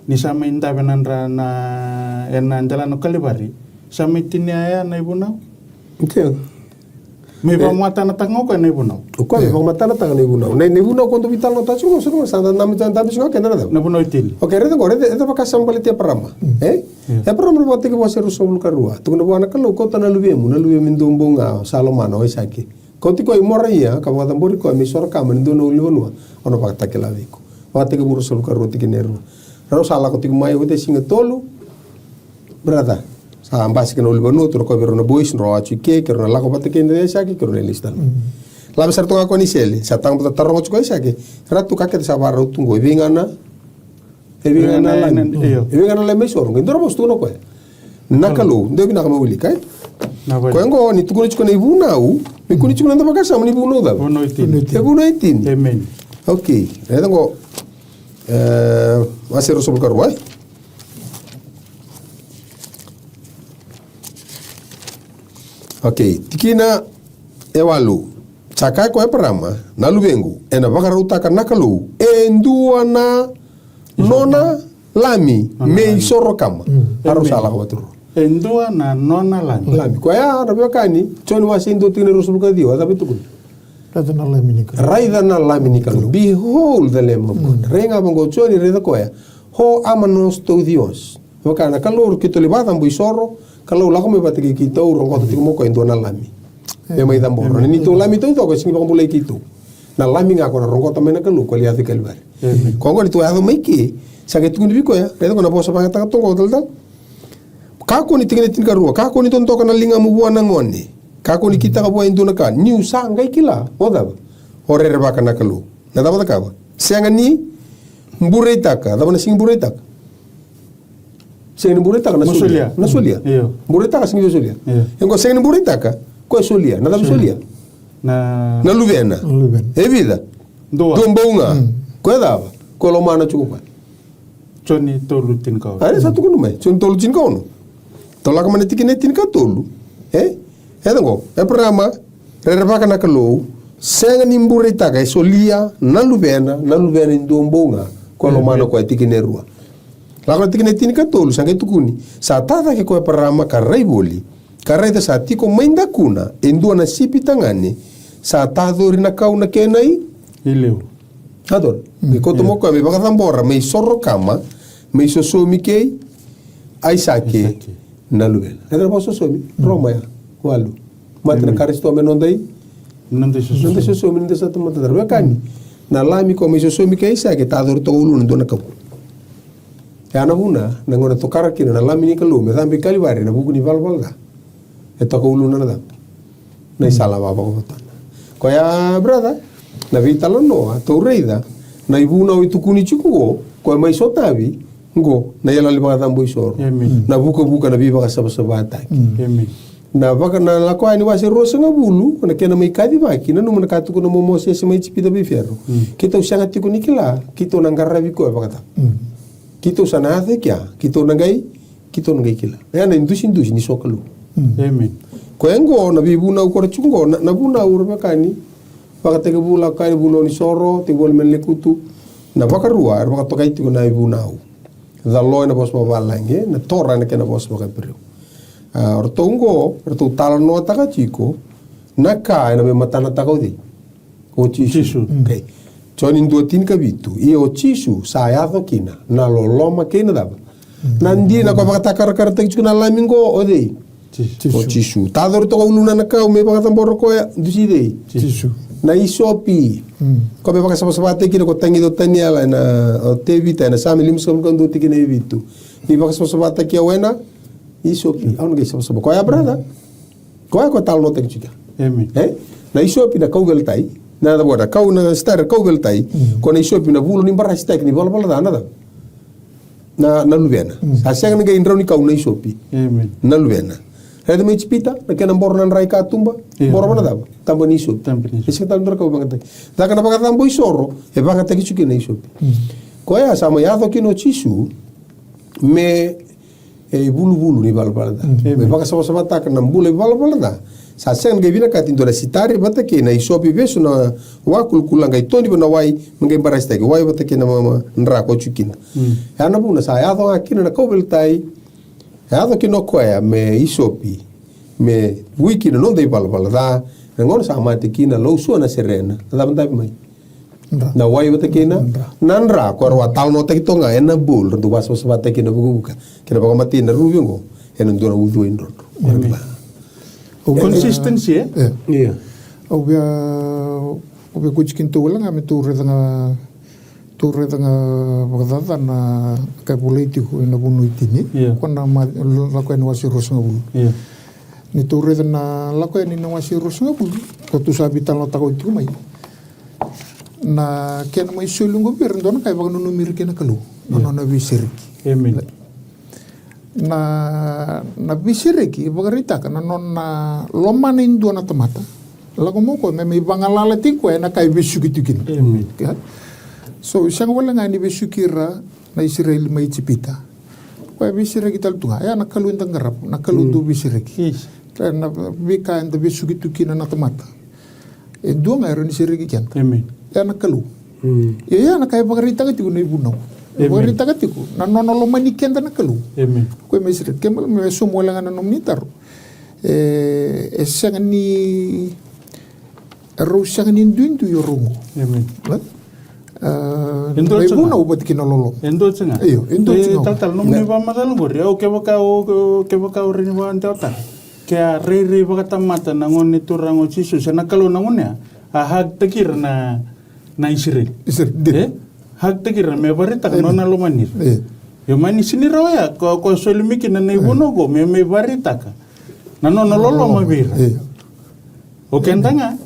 Ni sa mai dave na dra na, ena delana o Kalivari, sa mai tinia ya na ivunau. Me vakamatanataka ga o koya na ivunau. O koya me vakamatanataka na ivunau. Na, na ivunau ko dou veitalanoataka tiko, sa da, da, da, da, da, keda na cava? Na vunau e tini. Okay, raica qo, raica, raica vakasama baleti Eparama. E? Eparama na Vakatekivu wase ruasagavulu ka rua. Tukuna vua na Kalou, kauta na luvemu, na luvemu e dua bau ga, o sa lomana, o Aisake. Kauti koya i Moraia, ka vakacabori koya me isoro kama ni dua na ulunivanua, o na vakatakila vei iko. Vakatekivu ruasagavulu ka rua tikina e rua. Rau sa lako tiko mai, oti e siga tolu, brother. Sa basika na ulunivanua, tukuna o koya vei rau na boys, drau a tu i ke, ke rau na lako vata kei na Aisake, ke rau na lesu tale. Lave sara tu ga o koya ni sele, sa taqomata taroga tiko o Aisake, Ratu, ka kece sa vakarau tu qo, e vei ga na, e vei ga na lami? E vei ga na lami me isoro? Qai dua na vosa tukuna o koya, na Kalou. Dou vinaka me wilika, e? Koya qo ni tukuna tiko na ivunau, me kua ni tiko na noda vakasama ni vunau cava? Vunau e tini. E vunau e tini. Amen. Okay, raica qo, e, wase ruasagavulu ka rua, e? Okay, tikina e walu. Sa kaya ko Eparama, na luvequ, ena vakarautaka na Kalou e dua na nona lami me isoro kama. A rau sa lako vata rua. E dua na nona lami. Lami. Koya na veiwekani, Joni wase dua tikina ruasagavulu ka ciwa, a cava e tukuna? Raica na lami ni Kalou. Raica na lami ni Kalou. Behold the Lamb of God. Rai ga vaqo o Joni, raica koya. Ho amanos tou thios. Vaka na Kalou keitou lai vakacabo isoro, Kalou lako mai vata kei keitou, roqota tiko mai o koya e dua na lami. Me mai cabora. Na neitou lami taucoko e sega ni vakabulai keitou. Na lami ga ko na roqota mai na Kalou, ko lai yaco i Kalivari. Ko qo ni tou yaco mai ke, sa qai tukuni vei koya, raica ko na vosa vakayagataka toqo, talatala. Kakua ni, tikina tinikarua, kakua ni dodoka na ligamu vua na gone. Kakua ni kitaka vua e dua na ka, niu sa qai kila o cava? O rerevaka na Kalou. Na cava cakava? Sega ni bureitaka. Cava na sega ni bureitaka? Sega ni bureitaka na solia. Na solia. Io. Bureitaka sega ni solia. Io. E qo sega ni bureitaka, ko e solia. Na cava e solia? Na luvena. Na luvena. E vica? Dua. Dua bau ga. Ko e cava? Ko e lomana tiko o koya. Joni tolu tinikaono. A, sa tukuna mai. Joni tolu tinikaono. Tou lako mai na tikina e tinikatolu. E? E qo. Eparama, rerevaka na Kalou, sega ni bureitaka, e solia na luvena, na luvena e dua bau ga, ko e lomana o koya, tikina e rua. Lako na tikina e tinikatolu, sa qai tukuni. Sa ta cake ko Eparama ka rai voli, ka raica sa tiko mai dakuna e dua na sipi tagane, sa tacori na kau na kenai. Ileu. Tacori. Me kauta mai o koya, me vakacabora, me isoro kama, me isosomi kei Aisake na luvena. Raica na vosa sosomi, Roma ya, walu. Mate na Karisito me noda i, noda isosomi, noda sa tamata. Wekani, na lami ko me isosomi kei Aisake, tacori toka uluna dua na kau. E a na vuna, na gauna tokara kina na lami ni Kalou me cabe i Kalivari ena vuku ni valavala ca. E toka uluna na cava? Na isala vakavotana. Koya, brother, na veitalanoa tou raica, na ivunau e tukuni tiko qo, koya mai sotavi qo na iyaloyalo ni vakacabo isoro. Amen. Na vukavuka, na veivakasavasavataki. Amen. Na vaka, na Lako Yani wase ruasagavulu, na kena mai kacivaki, nanuma na ka tukuna o Mosese mai Ijipita vei Fero. Keitou sega tiko ni kila, keitou na qaravi koya vakacava. Keitou sa na yaco i kea, keitou na qai, keitou na qai kila. Ya na idusidusi ni sokalou. Amen. Koya qo na veivunau ko ra tiko qo, na, na vunau ra vaka ni vakatekivu, Lako Yani, vunau ni soro, tekivu mai na lekutu. Na vakarua era vakatokai tiko na ivunau. The law ena vosa vakavalagi, na Torah ena kena vosa vakaEperiu. A, o ratou qo, ratou talanoataka tiko na ka ena mai matanataka o cei? O Jisu. Jisu. Okay. Joni dua tinikavitu. Ia o Jisu sa yaco kina na loloma kei na cava? Na dina. Ko vakatakarakarataki tiko na Lami qo o cei? Jisu. O Jisu. Tacori toka uluna na kau me vakacabora koya, dusi cei? Jisu. Na isopi. Ko me vakasavasavataki kina, ko tagica o Taniela, ena, o Tevita, ena Same limasagavulu ka dua tikina e vitu. Ni vakasavasavataki au ena isopi, au na qai savasava. Koya, brother. Koya ko talanoataki tiko. Amen. E? Na isopi na kauveilatai. Na cava, na kau, na sitari kauveilatai. Ko na isopi na vula ni barasitaki ni valavala ca na cava? Na, na luvena. Sa sega ni qai drau ni kau na isopi. Amen. Na luvena. Raica mai Ijipita, na kena boro na dra i katuba. Boro va na cava? Taba ni isopi. Taba ni isopi. E sega tale ni dra kau vakayagataki. Caka na vakacabo isoro, e vakayagataki tiko kina na isopi. Koya sa mai yaco kina o Jisu, me e ivuluvulu ni valavala ca. Me vakasavasavataka na bula ivalavala ca. Sa sega ni qai vinakati dua na sitari vata kei na isopi, vesu na wakulukulu, qai toni vei na wai, me qai barasitaki wai vata kei na mama dra ko tiko kina. Ya na vuna sa yaco ga kina na kauveilatai, yaco kina o koya me isopi, me vui kina na noda ivalavala ca. Na gauna sa mate kina, lausua na serena, na cava dabe mai? Na wai vata kei na dra. Na dra, ko ra a talanoataki toka ga ena bowl, ra dau vakasavasavataki ena vukavuka. Kei na vakamatei na ruvi oqo, ena dua na ucui drodro. Consistency, e? Ia. Au via, au via kauti kina tou wale ga me tou raica ga, tou raica ga vakacaca na ka e volai tiko ena vunau e tini. Ko na Lako Yani wase ruasagavulu. Ni tou raica na Lako Yani na wase ruasagavulu, ko tou sa veitalanoataka oti tiko mai. Na kena mai soli oqo vei ira, dua na ka e vakananumi ira kina na Kalou, na nona veisereki. Amen. Na, na veisereki e vakaraitaka na nona lomana e dua na tamata. Lako mai o koya me mai vagalalataki koya ena ka e vesuki tu kina. Amen. So, sega wale ga ni vesuki ira na Isireli mai Ijipita. Koya e veisereki tale tu ga. Ya na Kalou eda qarava, na Kalou dau veisereki. Ena veika eda vesuki tu kina na tamata. E dua ga e rawa ni sereki keda. Amen. Ya na Kalou. Ia ya na ka e vakaraitaka tiko na ivunau. E vakaraitaka tiko na nona lomani keda na Kalou. Amen. Koya me sereki. Ke me, me sauma wale ga na nomuni taro. E, e sega ni, e rau sega ni duidui o rau oqo. Amen. E dua tiko ga. Ivunau vata kei na loloma. E dua tiko ga. Io, e dua tiko ga. Talatala, nomuni vakamacala oqori, au kevaka, au, kevaka au rawa ni vakadewataka. Ke a rairai vakatamata na gone turaga o Jisu, se na Kalou na gone ya, a hagtaki ira na, na Isireli. Isireli, dina. E? Hagtaki ira me vakaraitaka na nona lomani ira. Io, mani sega ni rawa ya, ko, ko soli mai kina na ivunau oqo, me, me vakaraitaka na nona loloma vei ira. Io. O keda ga.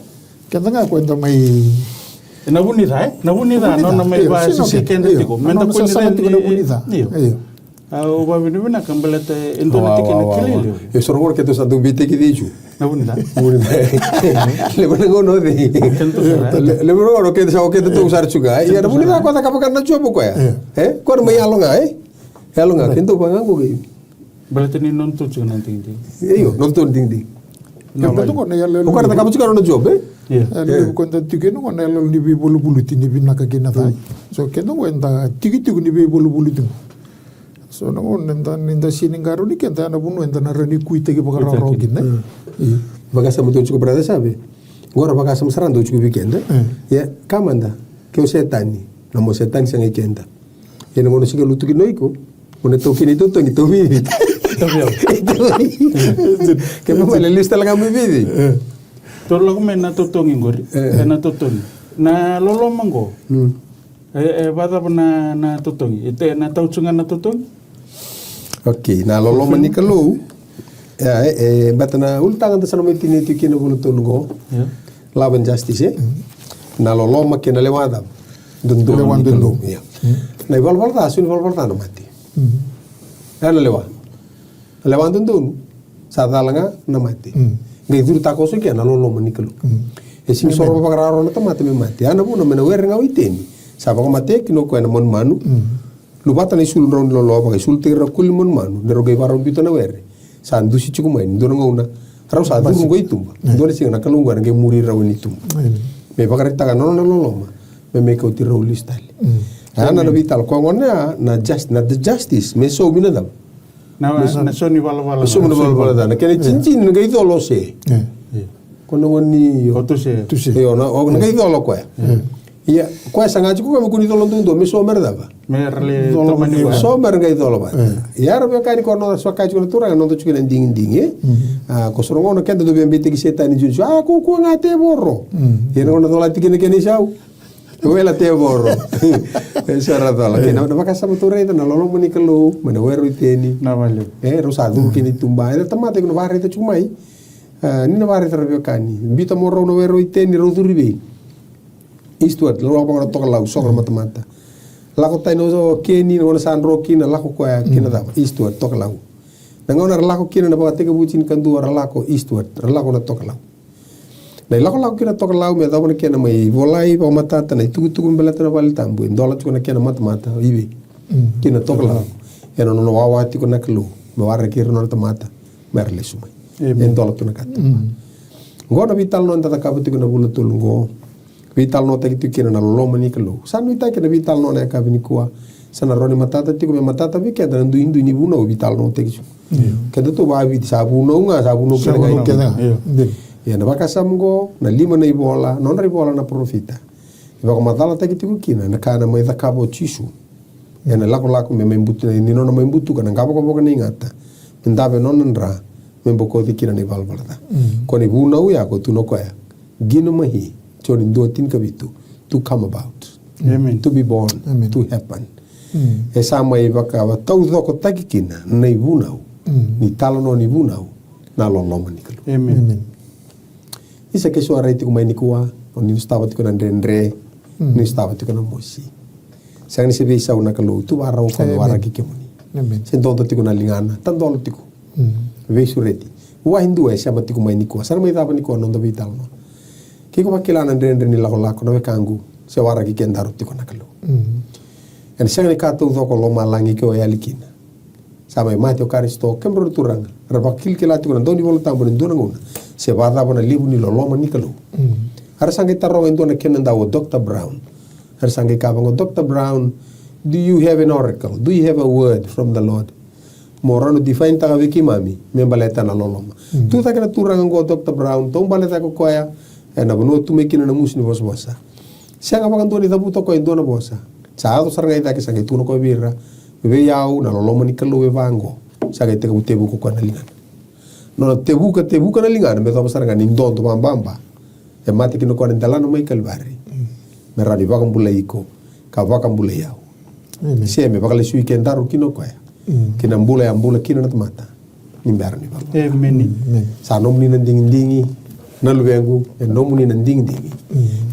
Keda ga ko eda mai. E na vunica, e? Na vunica, nona mai vakasisi keda tiko. Me da kua ni sasaga tiko na vunica. Io. Au vakavinavinaka baleta e dua na tikina kilai levu. E so na gauna keitou sa dau veitaki cei tu. Na vunica. Vunica. Levu na gauna o cei. Levu na gauna o keitou sa, o keitou sara tu ga. Ia na vunica ko cakava ga na job o koya. E? Ko na mai yalo ga, e? Yalo ga, keitou vaka ga qo kei. Baleta ni nodatou tiko na digidigi. Io, nodatou na digidigi. Io, baleta qo na iyaloyalo. O koya na cakava tiko na nona job, e? Io. E levu ko da tiko kina qo na iyaloyalo ni veivaluvaluti ni vinaka kei na ca. So keda qo eda tikotiko ni veivaluvaluti qo. So na gauna eda, ni da sega ni qarauni keda, ya na vanua eda na rawa ni kuitaki vakarawarawa kina. Io. Vakasama dau tiko brother Save. Qo ra vakasama sara dau tiko vei keda. Ia, ka mada, ke o Setani, na mo Setani sa qai keda. Ia na gauna sa qai lutu kina o iko, o na taukena itotogi, tauvivi. Tauvivi. Ke mamale lesu tale ga mai vivi. Tou lako mai na totogi qori. E na totogi. Na loloma qo. E, e vakacava na, na totogi? E te, na tau tu ga na totogi? Okay, na loloma ni Kalou. Ia, e, e, bata na ulutaga da sa na mai tinia tiko kina vula tolu qo. Ia. Love and justice, e? Na loloma kei na lewa cava? Dodonu. Lewa ni dodonu. Ia. Na ivalavala ca, so ni valavala ca na mate. Ia na lewa. Na lewa dodonu, sa cala ga na mate. Qai curu takoso kina na loloma ni Kalou. E sega ni soro vakararau na tamata me mate. Ia na vuna me na were ga o Iteni. Sa vakamatei kina o koya na manumanu. Luvata na isulu drau ni loloa, vakaisulu tei rau kuli manumanu, ni rau qai vakarau biuta na were. Sa dusi tiko mai, ni dua na gauna. Rau sa curu qo i tuba. Dua na siga na Kalou qo era qai muri rau i tuba. Me vakaraitaka na nona loloma. Me mai kauti rau lesu tale. Ia na na veitalo ko gona na just, na the justice. Me so mi na cava? Na, na so ni valavala. So mi na valavala ca. Na kena jinijini na qai colo se. Ko na goni io. O tuse. Tuse. Io, na, o na qai colo koya. Ia, koya sa ga tiko koya me kua ni colo duadua, me so mera cava? Mera le colo mani koya. So mera qai colo vata. Ia ra veiwekani ko na sa kai tiko na turaga, noda tiko na digidigi, e? A, ko soro gona keda dau veibeitaki Setani juju. A, ko kua ga tevoro. Ia na gona cola tiki na kena isau. Wela tevoro. E sa ra cola. Kei na, na vakasama tou raica na loloma ni Kalou, mai na were o Iteni. Na vale. E, rau sa curu kina i tuba. E, tamata iko na vakaraica tiko mai. A, ni na vakaraica ra veiwekani. Biuta mo rau na were o Iteni, rau curu i vei? Eastward, lako vaka na tokalau, soka na matamata. Lako tani o Keni, na gauna sa dro kina, lako koya kina cava? Eastward, tokalau. Na gauna ra lako kina na vakatekivu tinikadua, ra lako eastward, ra lako na tokalau. Na ilakolako kina tokalau, me yacova na kena mai volai vakamatata na itukutuku me baleta na vale tabu, e dola tiko na kena matamata, i vei? Kina tokalau. Ena nona wawa tiko na Kalou, me waraki ira na nona tamata, me ra lesu mai. E dola tu na katuba. Qo na veitalanoa eda cakava tiko na vula tolu qo. Veitalanoataki tiko kina na loloma ni Kalou. Sa nuitaki na veitalanoa na yakavi nikua. Sa na rawa ni matata tiko me matata vei keda na duidui ni vunau e veitalanoataki tiko. Keda tou vaviti sa vunau ga, sa vunau keda ga. Ia na vakasama qo, na lima na ivola, nodra ivola na parofita. E vakamacalataki tiko kina na ka na mai cakava o Jisu. Ena lakolako me mai butu, ni nona mai butuka na qavokavoka ni gata. Me dave nona dra, me bokoci kina na ivalavala ca. Ko na ivunau ya ko tukuna o koya. Ginomai, Joni dua tinikavitu, to come about. To be born, to happen. E sa mai vakataucokotaki kina na ivunau, ni talanoa ni vunau, na loloma ni Kalou. Isa ke so a rai tiko mai nikua, o ni sotava tiko na dredre, ni sotava tiko na mosi. Sega ni se veisau na Kalou, tu vakarau ko na waraki kemuni. Se dodo tiko na ligana, tadola tiko. Veisureti. Vua e dua e sema tiko mai nikua, sa na mai cava nikua na noda veitalanoa. Ke ko vakila na dredre ni lakolako na wekaqu, se waraki kedaru tiko na Kalou. Ena sega ni ka taucoko o lomalagi ke o yali kina. Sa mai mate o Karisito, kemudrau na turaga. Ra vakilakila tiko na dau ni Vola Tabu ena dua na gauna. Se vakacava na levu ni loloma ni Kalou. Era sa qai taroga e dua na kena dau o Doctor Brown. Era sa qai kaya vaqo, Doctor Brown, do you have an oracle? Do you have a word from the Lord? Mo rawa ni define taka vei keimami, me baleta na loloma. Tu cake na turaga qo Doctor Brown, taubale cake o koya, ena vanua tu mai kina na musu ni vosavosa. Sega vakadua ni cavuta o koya e dua na vosa. Sa yaco sara ga i cake sa qai tukuna o koya vei ira. Vei au na loloma ni Kalou e vaqo. Sa qai tekivu tevuka o koya na ligana. Nona tevuka, tevuka na ligana me yacova sara ga ni dodo vababa. E mate kina o koya na delana mai Kalivari. Me rawa ni vakabulai iko, ka vakabulai au. Se me vakalesui kedaru kina o koya. Kina bula ya bula kina na tamata. Ni bera ni vaka. Sa nomuni na digidigi, na luvequ, e nomuni na digidigi.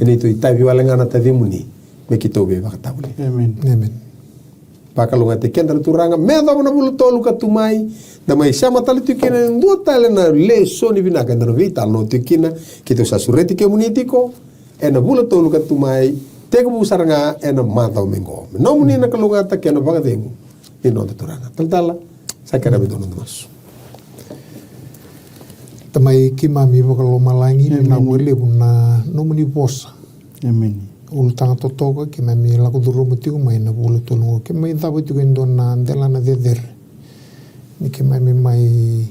E neitou itavi wale ga na tacimuni, me keitou veivakatavuli. Vakalougatataki keda na Turaga, me yacova na vula tolu ka tu mai, da mai sema tale tiko kina e dua tale na lesoni vinaka eda na veitalanoa tiko kina, keitou sa sureti kemuni tiko, ena vula tolu ka tu mai, tekivu sara ga ena macawa mai qo. Me nomuni na kalougata kei na vakacegu ni noda Turaga. Talatala, sa kerea me dua noda masu. Tamai keimami vakalomalagi, vinaka vakalevu na nomuni vosa. Ulutaga totoka, keimami lako curuma tiko mai na vula tolu qo. Keimami cava tiko e dua na delana cecere. Ni keimami mai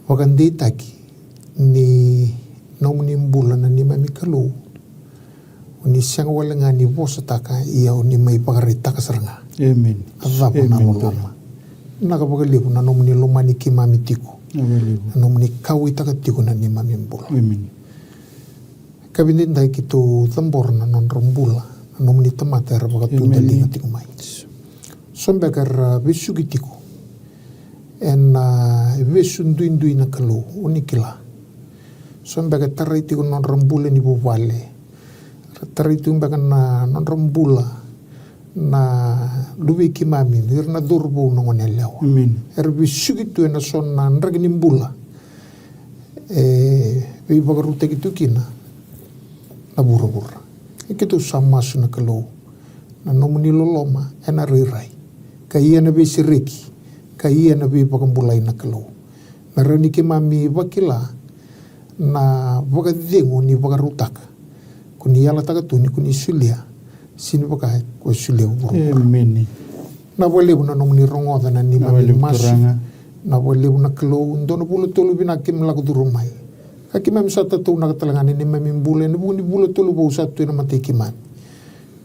vakadeitaki ni nomuni bula na neimami Kalou. O ni sega wale ga ni vosataka, ia o ni mai vakaraitaka sara ga. A cava na loloma. Vinaka vakalevu na nomuni lomani keimami tiko. Na nomuni kauwaitaka tiko na neimami bula. Ka vei daidai keitou cabora na nodra bula na nomuni tamata era vakatudaliga tiko mai. So beka era vesuki tiko. Ena vesu duidui na Kalou, o ni kila. So beka e tarai tiko na nodra bula ni vuvale. Ra tarai tiko beka na nodra bula na luvei keimami, ira na cauravou, na gone yalewa. Era vesuki tu ena so na draki ni bula e veivakarautaki tu kina na vuravura. E keitou sa masu na Kalou, na nomuni loloma ena rairai, ka ia na veisereki, ka ia na veivakabulai na Kalou. Me rawa ni keimami vakila na vakacegu ni vakarautaka ko ni yalataka tu ni ko ni solia, sega ni vaka ko solia vuravura. Na vakalevu na nomuni rogoca na neimami masu. Na vakalevu na Kalou, dua na vula tolu vinaka keimami lako curuma mai. Ka keimami sa tataunaka tale ga na neimami bula ena vuku ni vula tolu vou sa tu ena matai keimami.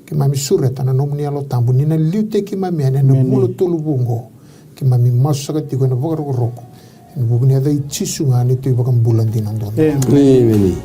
Keimami sureta na nomuni Yalo Tabu ni na liutaki keimami yani ena vula tolu vou oqo. Keimami masu saka tiko ena vakarokoroko ena vuku ni yaca i Jisu ga na neitou iVakabula dina duadua. Emeni.